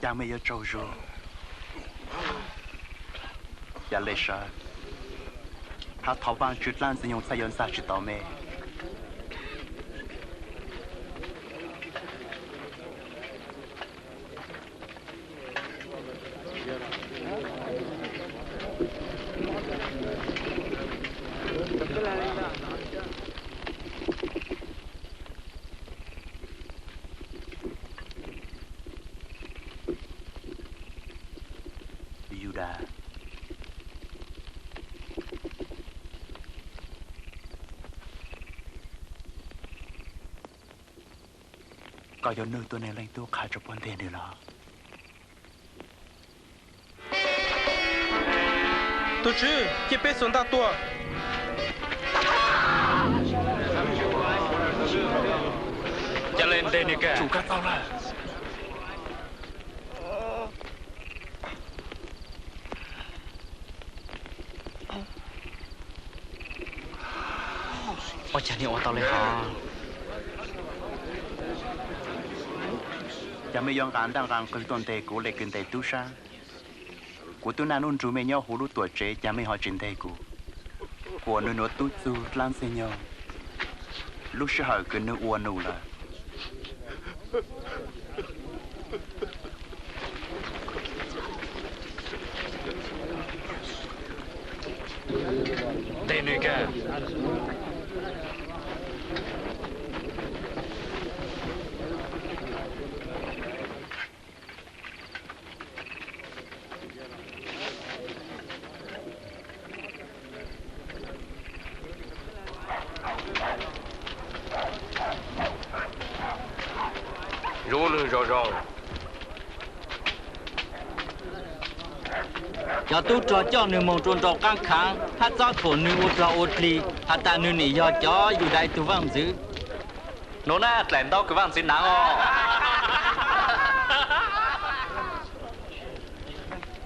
Caag mej yuav tsaug zug? Ca le sawv, hab thov Vaajtswv dlaab Ntxwg Nyoog txhaj yuav ntxag tsi tau mej. Yudas, koj yuav nwj tuab Neeg Leej Tub qha rua puab nteg nwg los? Tug Tswv, cia peb xuas ntaj tua. Ca le nteg nwg kag. Tsum kag tau lawm. Ua caag nwg ua tau le hov? Caag mej yuav nqaa ntaj nqaa nqwg tuaj nteg kuv le kws nteg tub sab? Kuv tub naj nub nrug mej nyob huv lub tuam tsev, caag mej ho tsi nteg kuv? Kuas nwg nuav tub txug dlaab Ntxwg Nyoog lub sij hawm kws nwg ua num lawm. Nteg nwg kag. Zoo zoo. Cov tub rog coj nwg moog rua nraum qaab khaav hab txob thuam nwg ua dlog ua dlig has tas nwg nim yog cov Yudais tug vaaj ntxwv. Nuav na dlaim ntau kws vaaj ntxwv naav os.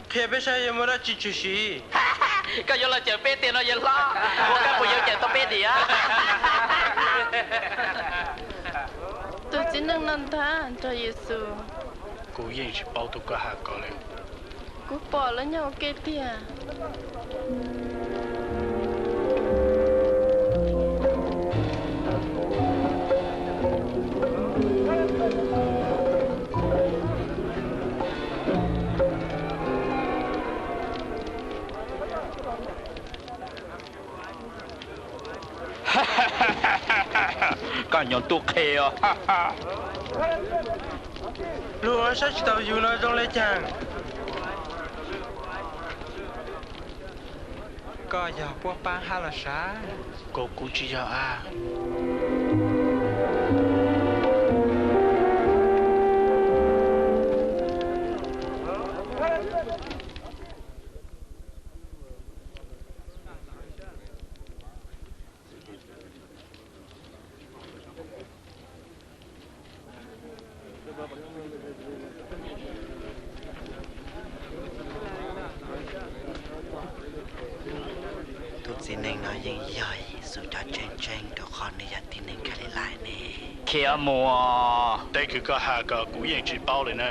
Qhia peb saib yuav muaj dlaab tsi tswm sim. Koj yuav los cawm peb tiag no yawg hlob, ua koj puas yuav cawm tau peb diam? Tus txiv neej no ntag nrog Yexus. Kuv yeej tsis paub tug koj has ko li. Kuv pom lawv nyob ua ke tiag. Koj nyob tub qhe os. Lug ua saib tsis taus yug no zoo le caag. Koj yog puab paab hab los sav? Kuv, kuv tsi yog a. Tug txiv neej no yeej yog Yexus cov tseeb tseeb rua qhov nwg yog txiv neej Kalilais ne. Khiav mus. Teb kws koj has ko kuv yeej tsi paub le na.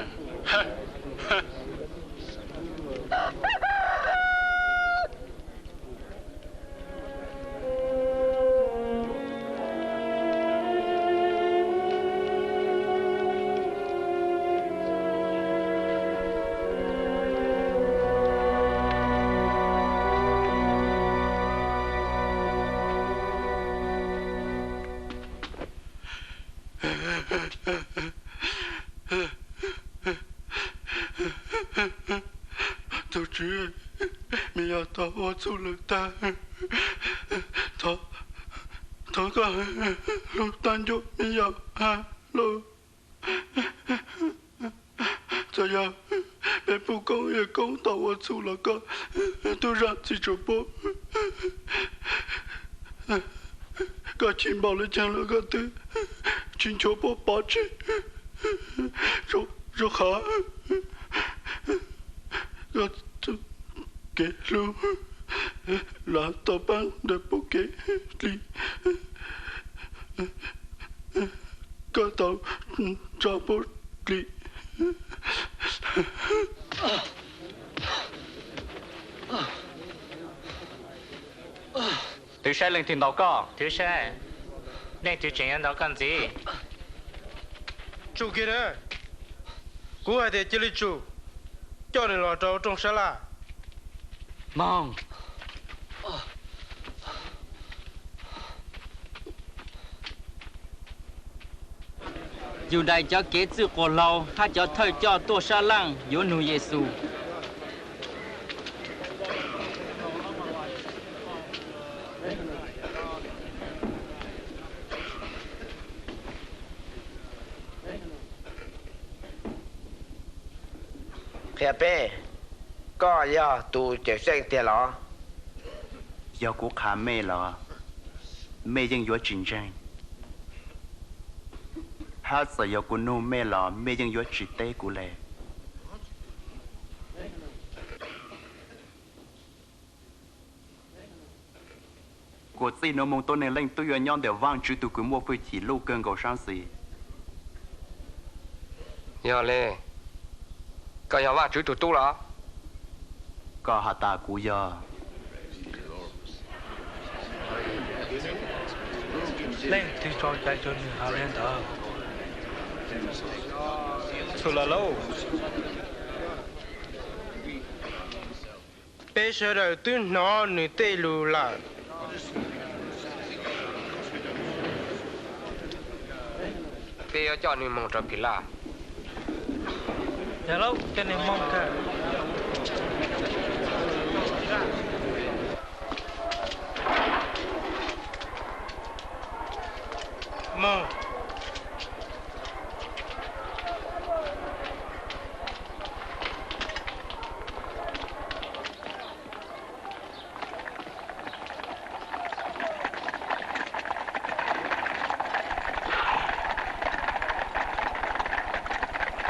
Tug Tswv, me nyuam tau ua txuj lawm tag, thov koj hlub tag nco me nyuam hab lauj. Txawm yog peb puj koob yawg koob tau ua txuj los koj tub zam txim rua puab. Koj chim npaum le caag los koj twb tsi nchuav puab pov tseg, rua qhov koj txuj kev hlub los tau paab ntawm puab kev dlim. Koj tau tso puab dlim. Twb saib leej twg ntaus koj? Twb saib, leej twg tseem yuav ntaus koj ntxiv? Tsum kiag na! Kuv hais tias cia li tsum, coj nws los rau rooj sab laj. Moog. Yudais cov kev txwj quas hlau hab cov thawj coj tuaj sab laj yuav nug Yexus. Qhia peb, koj yog tus Cawmseej tiag los? Yog kuv qha mej los mej yeej yuav tsis ntseeg, hab txawm yog kuv nug mej los mej yeej yuav tsis teb kuv le. Kuv txij nuav moog tuab neeg leej tub yuav nyob ntawm Vaajtswv tug kws muaj fwj chim luj kawg nkaus saab xis. Yog le, koj yog Vaajtswv tug tub los? Koj has tas kuv yog. Leej twg tso cai rua nwg has le ntawd? Txhua lawm lauj. Peb sawv daws twb hnov nws tej lus lawm. Peb yuav coj nws moog rau Philaj. Yog lauj, coj nws moog kawg. Moog.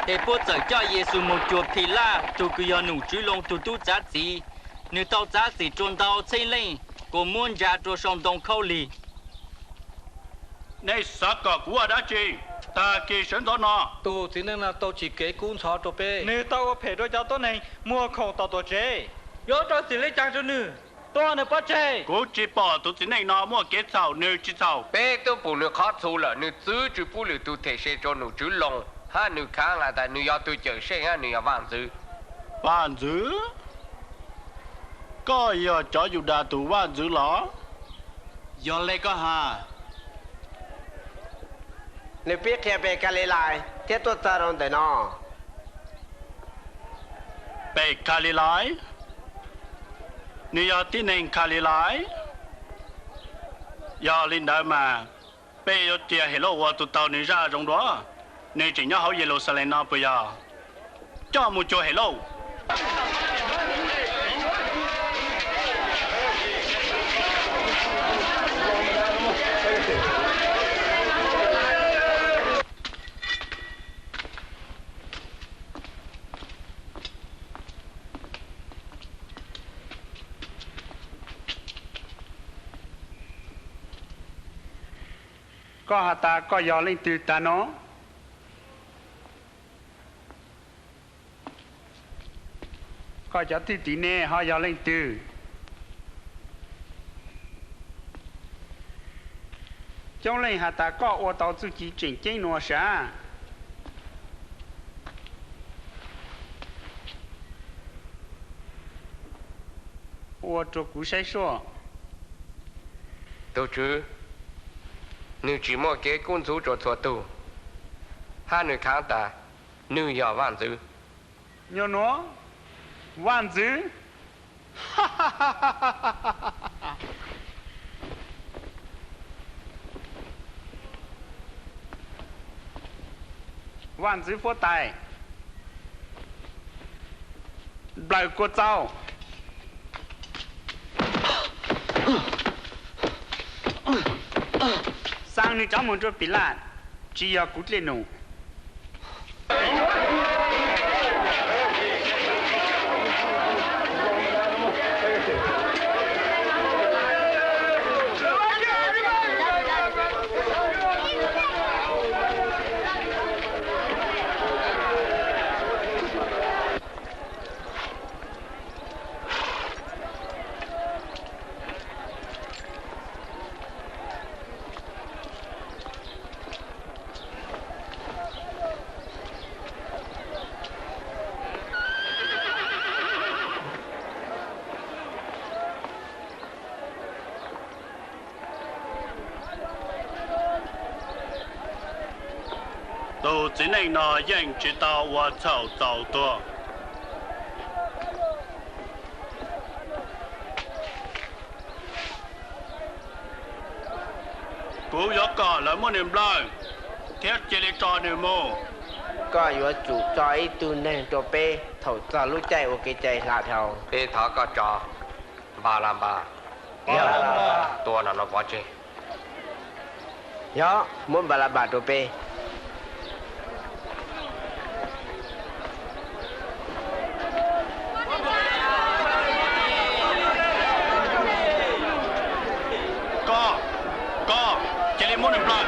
Ces puab txawm coj Yexus moog cuag Philaj tug kws yog nom tswv loo tug tub txav txiv. Nwg tau txav txim rua ntau txheeb leej kuas muab ntsa rua sau ntoo khaub lig. Nej xav kom kuv ua dab tsi? Tag kis sawv ntxov no. Tus txiv neej no tau tsim kev kub ntxhov rua peb. Nwg tau ua phem rua cov tuab neeg muag khoom tom tuam tsev. Yuav rau txim le caag rua nwg? Tua nwg pov tseg. Kuv tsi pom tus txiv neej no muaj kev txhaum, nwg tsi txhaum. Peb tub pum nwg qhov txhu lawm, nwg txwv tsw pub lwm tug them se rua nom tswv loo, hab nwg khaav has tas nwg yog tug Cawmseej hab nwg yog vaaj ntxwv. Vaaj ntxwv? Koj yog cov Yudas tug vaaj ntxwv los? Yog le koj has. Nwg pib qhia pem Kalilais thiab tuaj txog rau ntawm no. Pem Kalilais? Nws yog tib neeg Kalilais. Yog li ntawd mas, peb yuav cia Helauj ua tus tau nws zaj zoo dua. Nws tseem nyob hauv Yeluxalees no puas yog? Coj mus cuag Helauj. Koj has tas koj yog leej twg tag no? Koj cov thwj tim ne ho yog leej twg? Coob leej has tas koj ua tau txuj ci tseem ceeb nua sav. Ua rua kuv saib suaj. Tug tswv, nwg tsi muaj kev kub ntxhuv rua txhua tug, hab nwg khaav tas nwg yog vaaj ntxwv. Nyuas nuav, vaaj ntxwv? Vaaj ntxwv huab tais, nplawm kua txau, xaa nwg tsaav moog rua Pilaj, tsi yog kuv dlej num. Tug txiv neej no yeej tsi tau ua txhaum txaus tuag. Kuv yuav kom lawv muab nws nplawm thiab cia li tso nws mus. Koj yuav tsum tso ib tug neeg rua peb thaum txog lub caij ua kev cai hla dhau. Peb thov koj tso Npalaunpaj tua no no pov tseg. Yog, muab Npalaunpaj rua peb. Koj, koj cia li muab nws nplawm.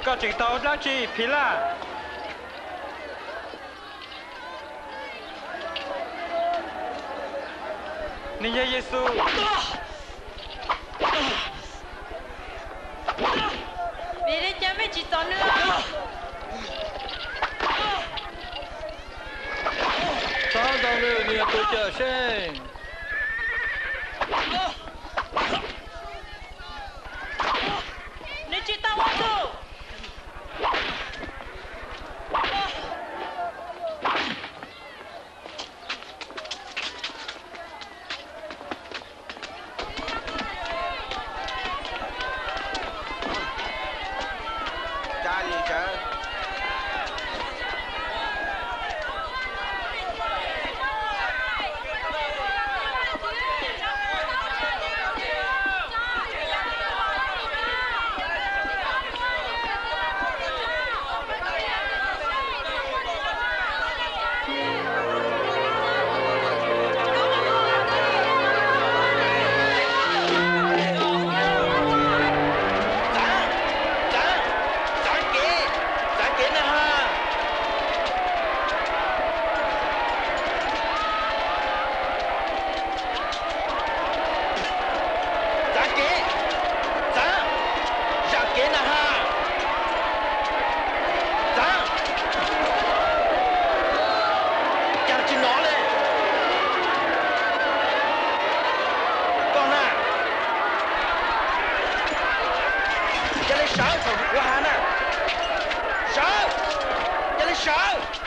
Koj tseem tau dlaab tsi, Philaj? Nws yog Yexus. Vim le caag mej tsis txov nws? Txhob ntog nws, nws yog tug cawm seej. Nws tsis tau ua tug.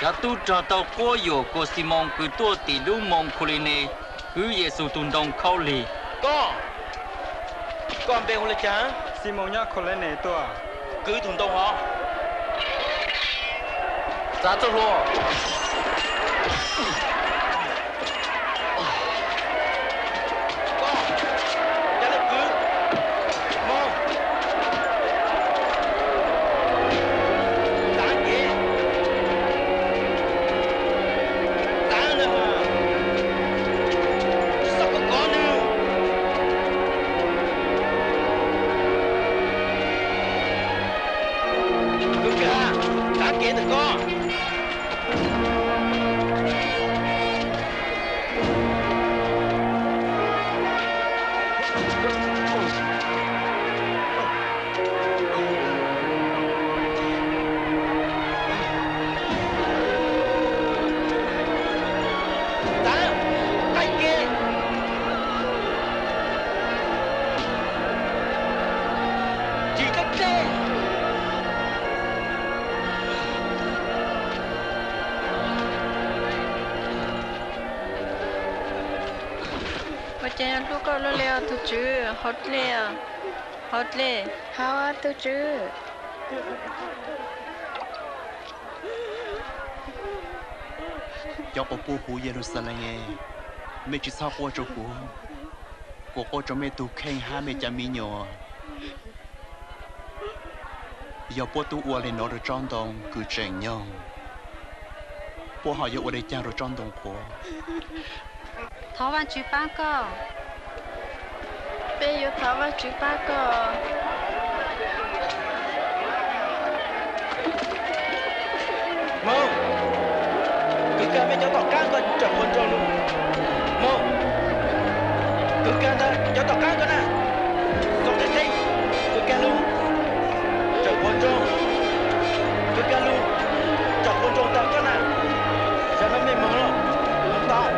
Cov tub rog tau quab yuam Kos Xis Moos kwv tuaj tim lub moos Khos Lis Nes kwv Yes Xus tus ntoo khaub lig. Koj, koj npe hu li cas? Xis Moos nyob Khos Lis Nes tuaj. Kwv tus ntoo hov. Txav txoj hlua. Koj, ca le kwv. Moos. Tav kev. Tav nws. Tsis txhob kov kov nws. Kwv Kab, tav kev ntawm koj. Tav, tav kev. Tsis teb teb. Ua cas yog hlub koj luaj li os tus tswv? Hauv dlej, hauv dlej. Hauv tus tswv. Cov quas puj huv Yeluxalees, mej tsis txhob quaj rau kuv, kuv quaj rau mej tug kheej hab mej cov me nyuam. Yog puab tub ua li no rau tsob ntoo kws tseem nyoog, puab ho yuav ua li caag rau tsob ntoo qhuav? Thov Vaajtswv pab koj. Peb yuav thov Vaajtswv pab koj. Moos, kwv Kab mej cov tom qaab ntawd tsaam quas nroog lug. Moos, kwv Kab ntawd cov tom qaab ko na, txoom tej tej, kwv Kab lug, tsaam quas nroog, kwv Kab lug, tsaam quas nroog tau koj na. Zag nuav mej moog lawm, moog tau.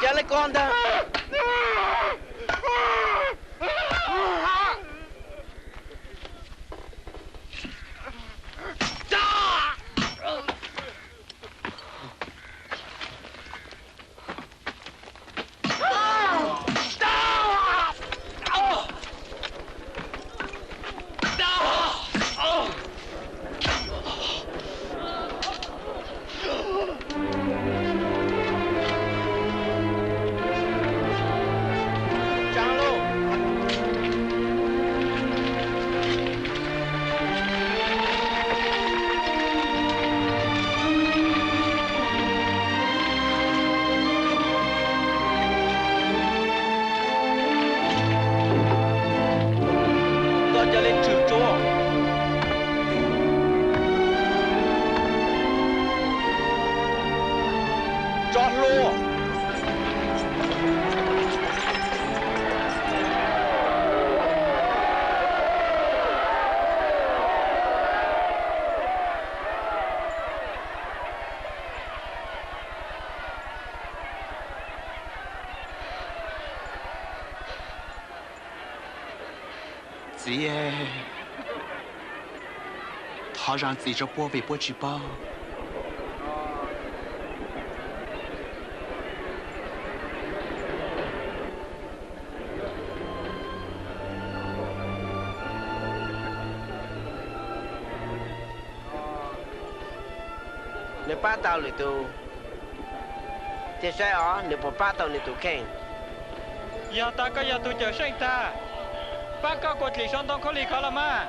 Ca le koj ntag. Koj ca le tshwm tsuas. Tso hlua. Txiv, thov zam txim rau puab vim puab tsis paub. Nws pab tau lwm tus, ces saib os nws puas pab tau nws tus kheej. Yog tas koj yog tus Cawmseej tag, pab koj kuas dlim sau ntoo khaub lig ko los mas.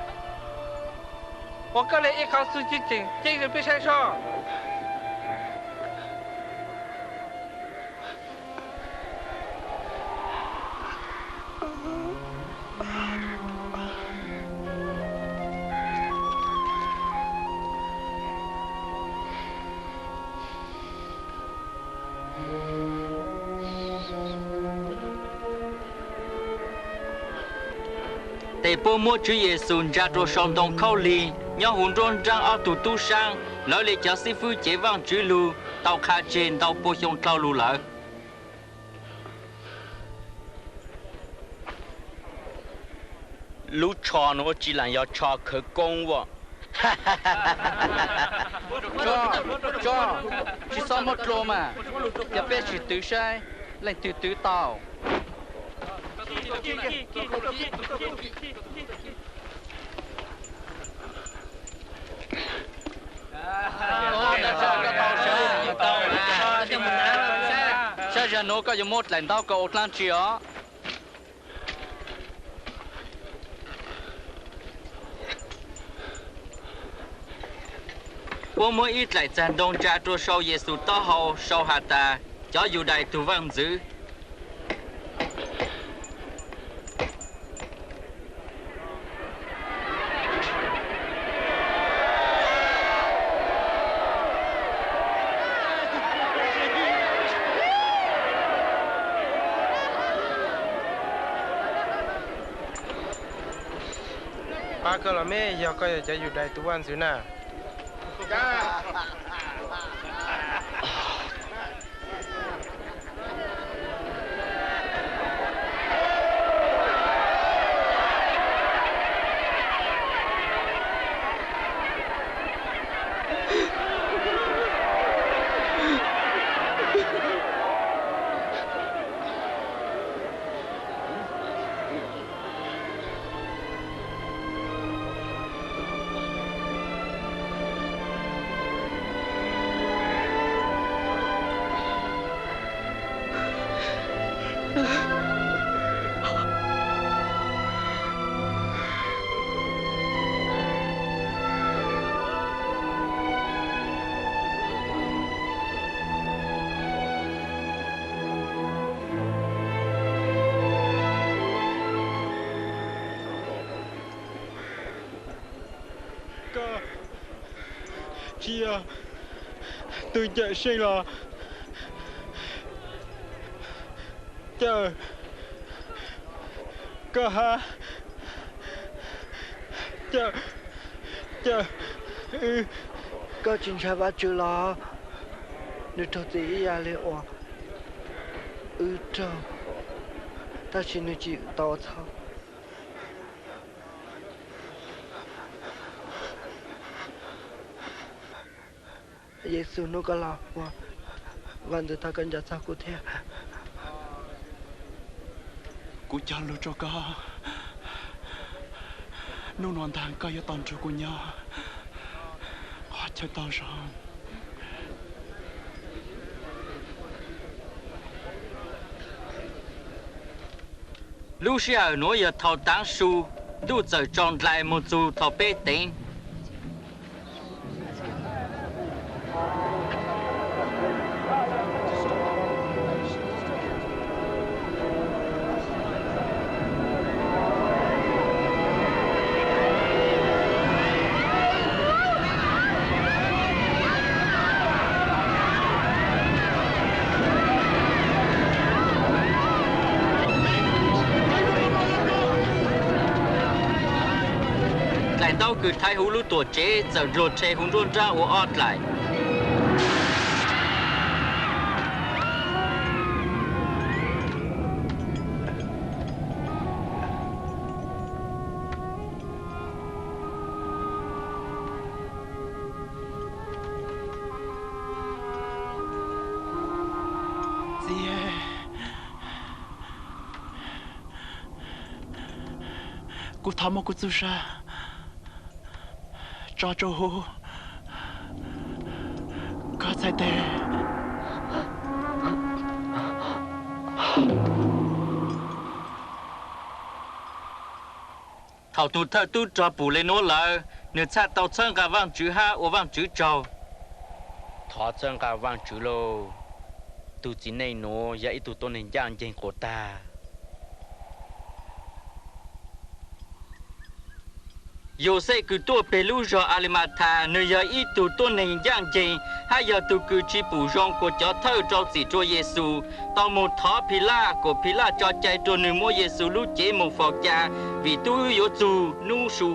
Ua koj li ib qho xwb tsis tseem ceeb rau peb saib soj. Ces puab muab Tswv Yexus ntsia rua sau ntoo khaub lig nyob huv nruab nraab ob tug tub saab, lawv le cov xib fwb cev Vaajtswv lug tau qha tseg ntau pua xyoo dlhau lug lawm. Lub tsho nuav tsis lam yog tsho khawv koob as. Tso, tso, tsis txhob muab dlua mas, cia peb sim twv saib leej twg twv tau. Saib zag nuav koj yuav muab dlaim ntaub koj ua dlaab tsi os. Puab muab ib dlaim txag ntoo ntsa rua sau Yexus taub hau sau has tas, Cov Yudais tug Vaajntxwv. Pab koj los me, yog koj yog cov Yudais tug Vaajntxwv na. Koj tsis yog tug Cawmseej los? Cawm, koj hab cawm, cawm wb. Koj tsis ntshai Vajtswv los? Nws raug txim ib yam li uas wb raug, tab sis nws tsis tau txhaum. Yexus, hnub koj los ua Vaajntxwv thaum koj nco txog kuv thiab. Kuv cog lus rau koj, hnub nuav ntag koj yuav tau nrug kuv nyob qhov chaw tau zoo. Lub sij hawm nuav yog thaum taav su, ntuj txawm tsaus ndlais moog txug thaum peb teev. Dlaim ntaub kws thaiv huv lub tuam tsev txawm ndluag rhe huv nruab nraab ua ob dlaim. Txiv, kuv thov muab kuv txuj sa tso rua huv. Koj txhais tes. Thaum tus thawj tub rog Pus Lev Nuav lawm, nws txhaj tau txhawb nqa Vaajtswv hab ua Vaajtswv tsaug. Thov txhawb nqa Vaajtswv lauj, tus txiv neej nuav yog ib tug tuab neeg ncaj nceeg quas tag. Yauxej kws tuaj peg lub zog Alimatha, nws yog ib tug tuab neeg ncaj nceeg hab yog tug kws tsi pum zoo kuas cov thawj rau txim rua Yexus, tau moog thov Philaj kuas Philaj tso cai rua nwg muab Yexus lub cev moog faus ca, vim tub yuav txug nub su.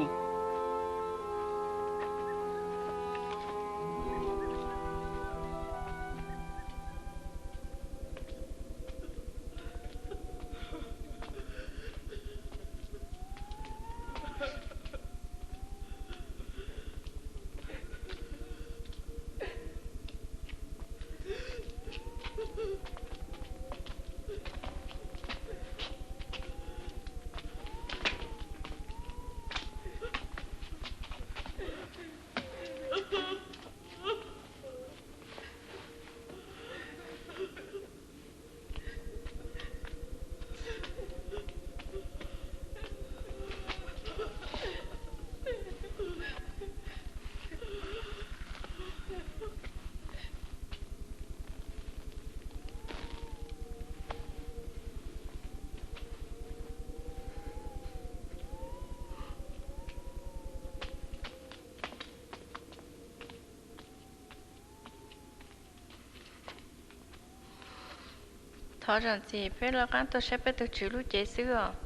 Thov zam txim, peb laj qaab tuaj saib peb tug Tswv lub cev xwb os.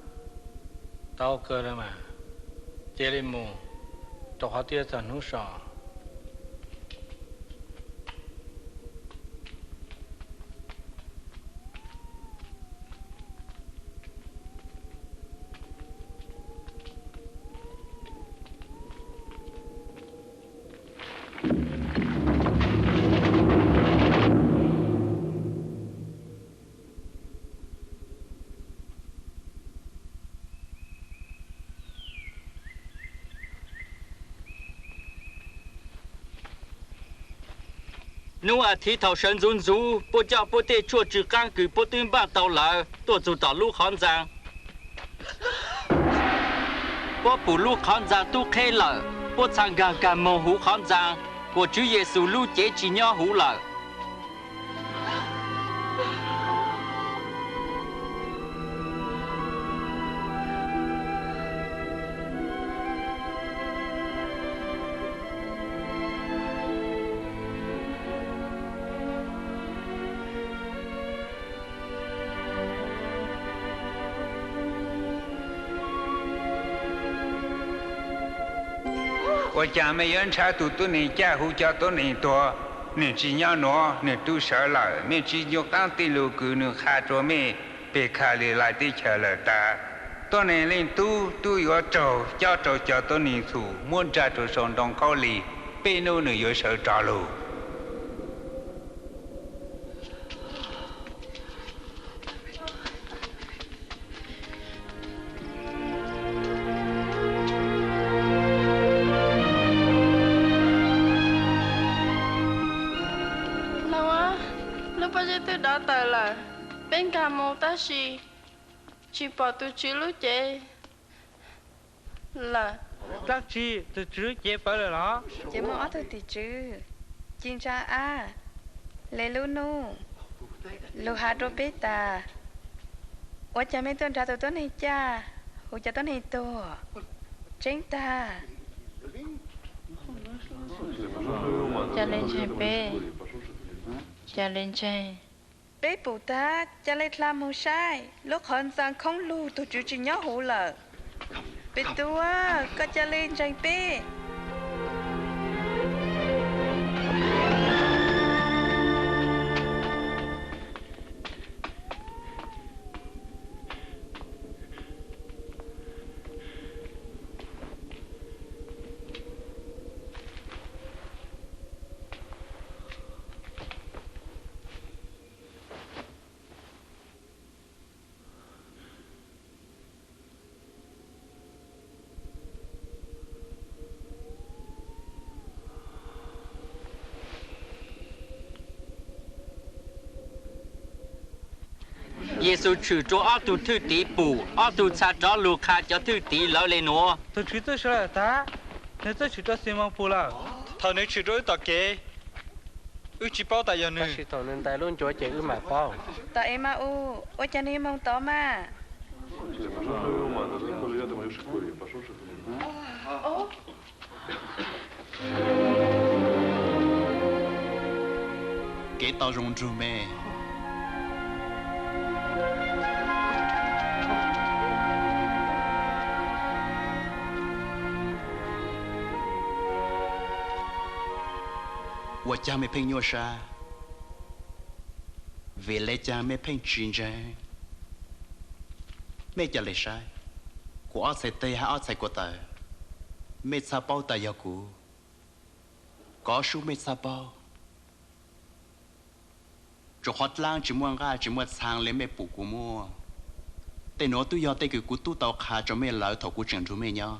Tau kawg le mas, cia li mus, rau qhov twb txog hnub so. Nub as thiv thaum sawv ntxuv ntxuv, puab coj puab tej tshuaj tsw qaab kws puab twb npaj tau lawm tuaj txug tom lub qhov ntxaa. Puab pum lub qhov ntxaa tub qheb lawm, puab txha nkag kag moog huv qhov ntxaa, kuas Tswv Yexus lub cev tsi nyob huv lawm. Ua caag mej yuav ntshaw tug tuab neeg caj huv cov tuab neeg tuag? Nwg tsi nyob nuav, nwg tub sawv lawm. Mej tsi ncu qaab tej lug kws nwg qha rua mej peg Khas Lilais teb chaws lawm tas. Tuab neeg Leej Tub tub yuav raug cob rua cov tuab neeg txhum muab nrag rua sau ntoo khaub lig, peb nub nwg yuav sawv rov lug. Lub pob zeb twb dov tawm lawm, peb nkag mus tab sis tsi pom tug Tswv lub cev lawm. Dlaab tsi, tug Tswv lub cev pawv lawm los? Ces muaj ob tug tim tswv, Ci Ntsa Ab, Le Lub Nub, lug has rua peb tas, ua caag mej tuaj nrhav tug tuab neeg caj huv cov tuab neeg tuag? Tseeb tag. Ca le ntseeg peb, ca le ntseeg. Peb pum tag, ca le dlha moog saib, lub qhov ntxaa khoob lug, tug Tswv tsi nyob huv lawm. Petus, koj ca le ntseeg peb. Yexus tshwm rua ob tug thwj tiv pum, ob tug txha rov lug qha cov thwj tiv lawv le nuav: Tug Tswv txawj sawv lawm tag, nwg txawj tshwm rua Ximoos pum lawm. Thaus nwg tshwm rua wb tom kev, wb tsi paub tas yog nwg. Tab sis thaus nwg ntais lub ncuav ces wb mam paub. Tom Ema-us, ua caag nwg moog tod mas? Kev tau zoo nrug mej. Ua caag mej pheej nyuaj sab? Vim le caag mej pheej tsi ntseeg? Mej ca le saib, kuv ob txhais teg hab ob txhais ko taw, mej txhaj paub tas yog kuv. Kov sub mej txhaj paub, rua qhov dlaab tsi muaj nqaj tsi muaj txhaa le mej pum kuv muaj. Tej nuav tub yog tej kws kuv tub tau qha rua mej lawm thaus kuv tseem nrug mej nyob.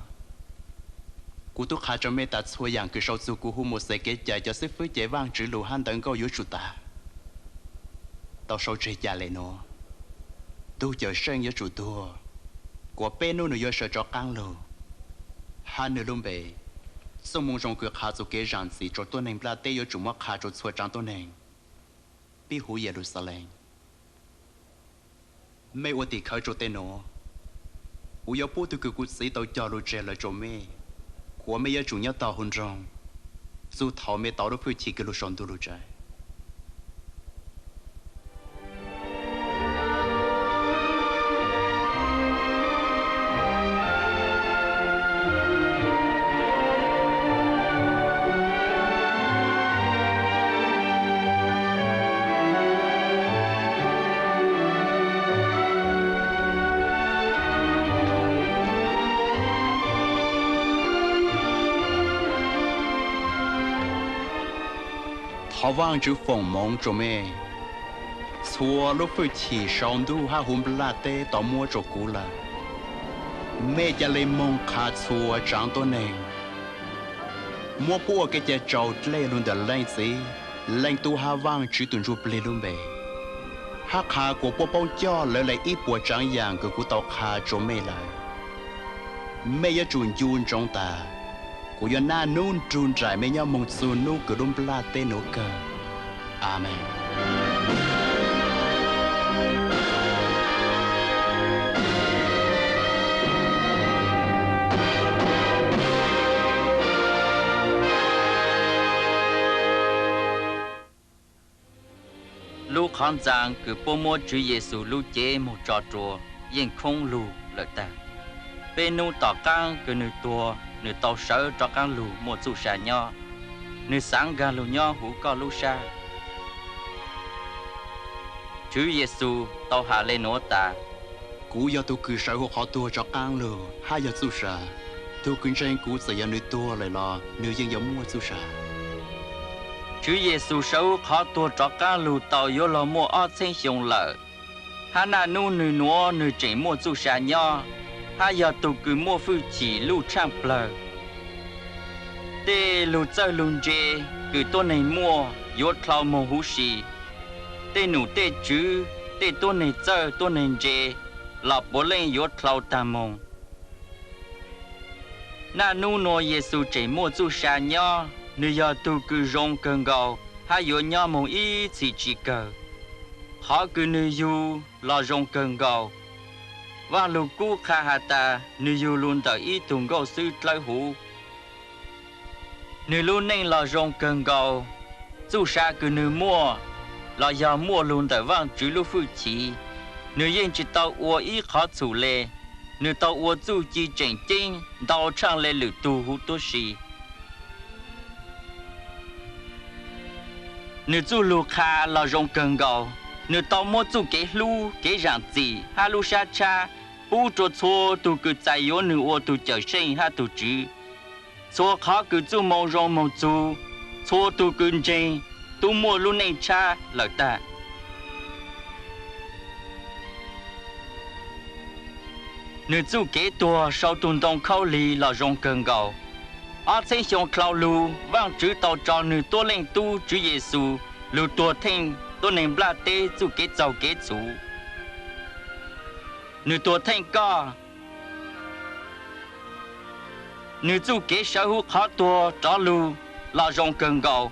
Kuv tub qha rua mej tas txhua yaam kws sau txug kuv hu Mauxes kev cai, cov xib fwb cev Vaajtswv lug hab ntawv nkauj yuav tsum tas. Tau sau tseg ca le nuav: Tug Cawmseej yuav tsum tuag, kuas peb nub nwg yuav sawv rov qaab lug, hab nwg lub npe. Txuj moo zoo kws qha txug kev zaam txim rua tuab neeg nplaj teb yuav tsum muab qha rua txhua tsaav tuab neeg, pib huv Yeluxalees. Mej ua tim khawv rua tej nuav, kuv yuav pub tug kws kuv Txiv tau cog lug tseg lawm rua mej, kuas mej yuav tsum nyob taug huv nroog, txug thaus mej tau lub fwj chim kws lug sau ntuj lug tsaiv. Thov Vaajtswv foom moov rua mej. Txhua lub fwj chim sau ntuj hab huv nplaj teb tau muab rua kuv lawm. Mej ca le moog qha txhua tsaav tuab neeg, muab puab ua kev cai raus dlej lug ntawm Leej Txiv, Leej Tub hab Vaajtswv tug Ntsujplig lub npe, hab qha kuas puab paub coj lawv le ib puas tsaav yaam kws kuv tau qha rua mej lawm. Mej yuav tsum ncu ntsoov tas, kuv yuav naj nub nrug nraim mej nyob moog txug nub kws lub nplaj teb nuav kawg. Amees. Lub qhov ntxaa kws puab muab Tswv Yexus lub cev moog tso rua yeej khoob lug lawm tag. Peb nub tom qaab kws nwg tuag, nwg tau sawv rov qaab lug muaj txuj sa nyob. Nwg xaav nkaag lug nyob huv koj lub sab. Tswv Yexus tau has le nuav tas: Kuv yog tug kws sawv huv qhov tuag rov qaab lug hab yog txuj sa. Tug kws ntseeg kuv txawm yog nwg tuag lawm los nwg yeej yuav muaj txuj sa. Tswv Yexus sawv huv qhov tuag rov qaab lug tau yuav luag muaj ob txheeb xyoo lawm, hab naj nub nwg nuav nwg tseem muaj txuj sa nyob, hab yog tug kws muaj fwj chim luj tshaaj plawg. Tej lug txawj lug ntse kws tuab neeg muaj yuav dlhau moog huv si. Tej num tej tswv, tej tuab neeg txawj tuab neeg ntse los puav leej yuav dlhau taag moog. Naj nub nuav Yexus tseem muaj txuj sa nyob, nwg yog tug kws zoo kawg nkaus hab yuav nyob moog ib txhis tsi kawg. Qhov kws nwg yug los zoo kawg nkaus. Vaaj Lug Kub qha has tas nwg yug lug ntawm ib tug nkauj xwb dlawb huv. Nwg lub neej los zoo kawg nkaus. Txuj sa kws nwg muaj los yog muaj lug ntawm Vaajtswv lub fwj chim. Nwg yeej tsi tau ua ib qhov txhum le. Nwg tau ua txuj ci tseem ceeb ntau tshaaj le lwm tug huv tuab si. Nwg txuj lug qha los zoo kawg nkaus. Nwg tau muab txuj kev hlub, kev zaam txim hab lub sab tshab pub rua txhua tug kws txais yuav nwg ua tug Cawmseej hab tug Tswv. Txhua qhov kws txuj moo zoo moog txug, txhua tug kws ntseeg tub muaj lub neej tshab lawm tag. Nwg txuj kev tuag sau tug ntoo khaub lig los zoo kawg nkaus. Ob txheeb xyoo dlhau lug, Vaajtswv tau tso nwg tuab leej tub Tswv Yexus lug tuag theej tuab neeg nplaj teb txuj kev txaug kev txhuv. Nws tuag theej koj. Nws txuj kev sawv huv qhov tuag rov lug los zoo kawg nkaus.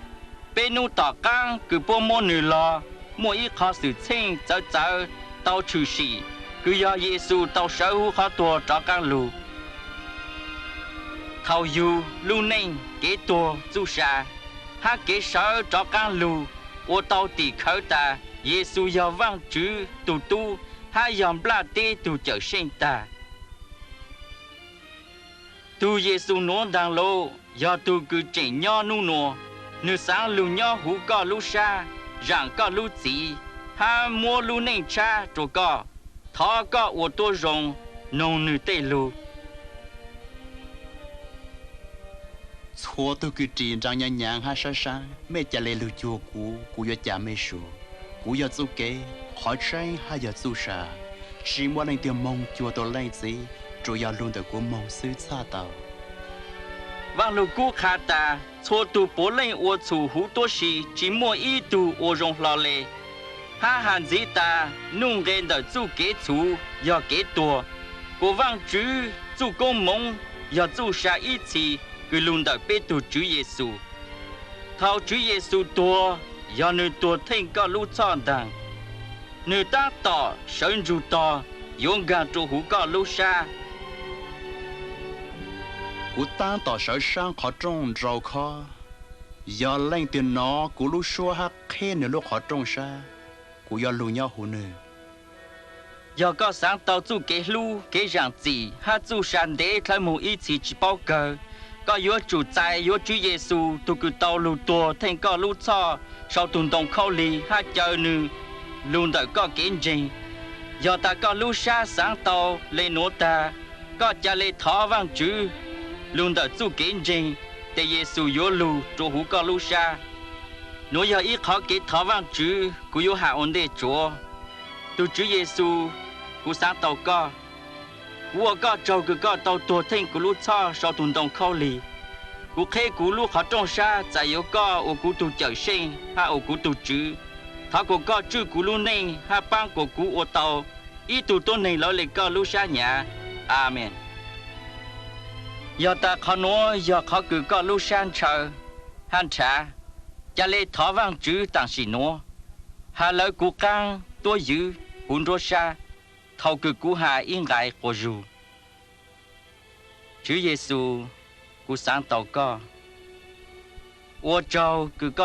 Peb nub tom qaab kws puab muab nws lug, muaj ib qho xwm txheej txawv txawv tau tshwm sim kws yog Yexus tau sawv huv qhov tuag rov qaab lug. Thaus yug, lub neej, kev tuag, txuj sa, hab kev sawv rov qaab lug ua tau tim khawv tas Yexus yog Vaajtswv tug Tub hab yog nplaj teb tug Cawmseej tag. Tug Yexus nuav ntaag lug yog tug kws tseem nyob nub nua. Nws xaav lug nyob huv koj lub sab, zaam koj lub txim, hab muab lub neej tshab rua koj. Thov koj ua tuab zoo noog nws tej lug. Txhua tug kws ris nraag nyaav nyaav hab saab saab, mej ca le lug cuag kuv, kuv yuav ca mej sug. Kuv yog txuj kev, qhov tseeb hab yog txuj sa. Tsi muaj leej twg moog cuag tau Leej Txiv, tsuas yog lug ntawm kuv moog xwb txhaj tau. Vaaj Lug Kub qha tas, txhua tug puav leej ua txhum huv tuab si, tsi muaj ib tug ua zoo hlo le. Hab has ntxiv tas, nuj nqe ntawm txuj kev txhum yog kev tuag, kuas Vaajtswv txuj koob moov yog txuj sa ib txhis kws lug ntawm peb tug Tswv Yexus. Thaus Tswv Yexus tuag, yog nws tuag theej koj lub txhoj ntaag. Nws taab tom sawv ntsug tog, yuav nkaag rua huv koj lub sab. Kuv taab tom sawv saab qhov rooj nrau khob. Yog leej twg nov kuv lub suab hab qheb nws lub qhov rooj sab, kuv yuav lug nyob huv nwg. Yog koj xaav tau txuj kev hlub, kev zaam txim hab txuj sa ntev dlhawv moog ib txhis tsi paub kawg, koj yuav tsum txais yuav Tswv Yexus tug kws tau lug tuag theej koj lub txhoj sau tug ntoo khaub lig hab caw nws lug ntawm koj kev ntseeg. Yog tas koj lub sab xaav tau le nuav tag, koj ca le thov Vaajtswv lug ntawm txuj kev ntseeg, tes Yexus yuav lug rua huv koj lub sab. Nuav yog ib qhov kev thov Vaajtswv kuv yuav has ua ntej tsuav. Tug Tswv Yexus, kuv xaav tau koj. Kuv ua koj tsaug kws koj tau tuag theej kuv lub txhoj sau tug ntoo khaub lig. Kuv qheb kuv lub qhov rooj sab txais yuav koj ua kuv tug Cawmseej hab ua kuv tug Tswv. Thov kuas koj tswj kuv lub neej hab paab kuas kuv ua tau ib tug tuab neeg lawv le koj lub sab hnyav. Amees. Yog tas qhov nuav yog qhov kws koj lub sab ntshaw hab nrhav, ca le thov Vaajtswv taam sim nuav. Has lawv kuv qaab tuab ywv huv nruab sab thaus kws kuv has ib nqai quas zug. Tswv Yexus, kuv xaav tau koj. Ua tsaug kws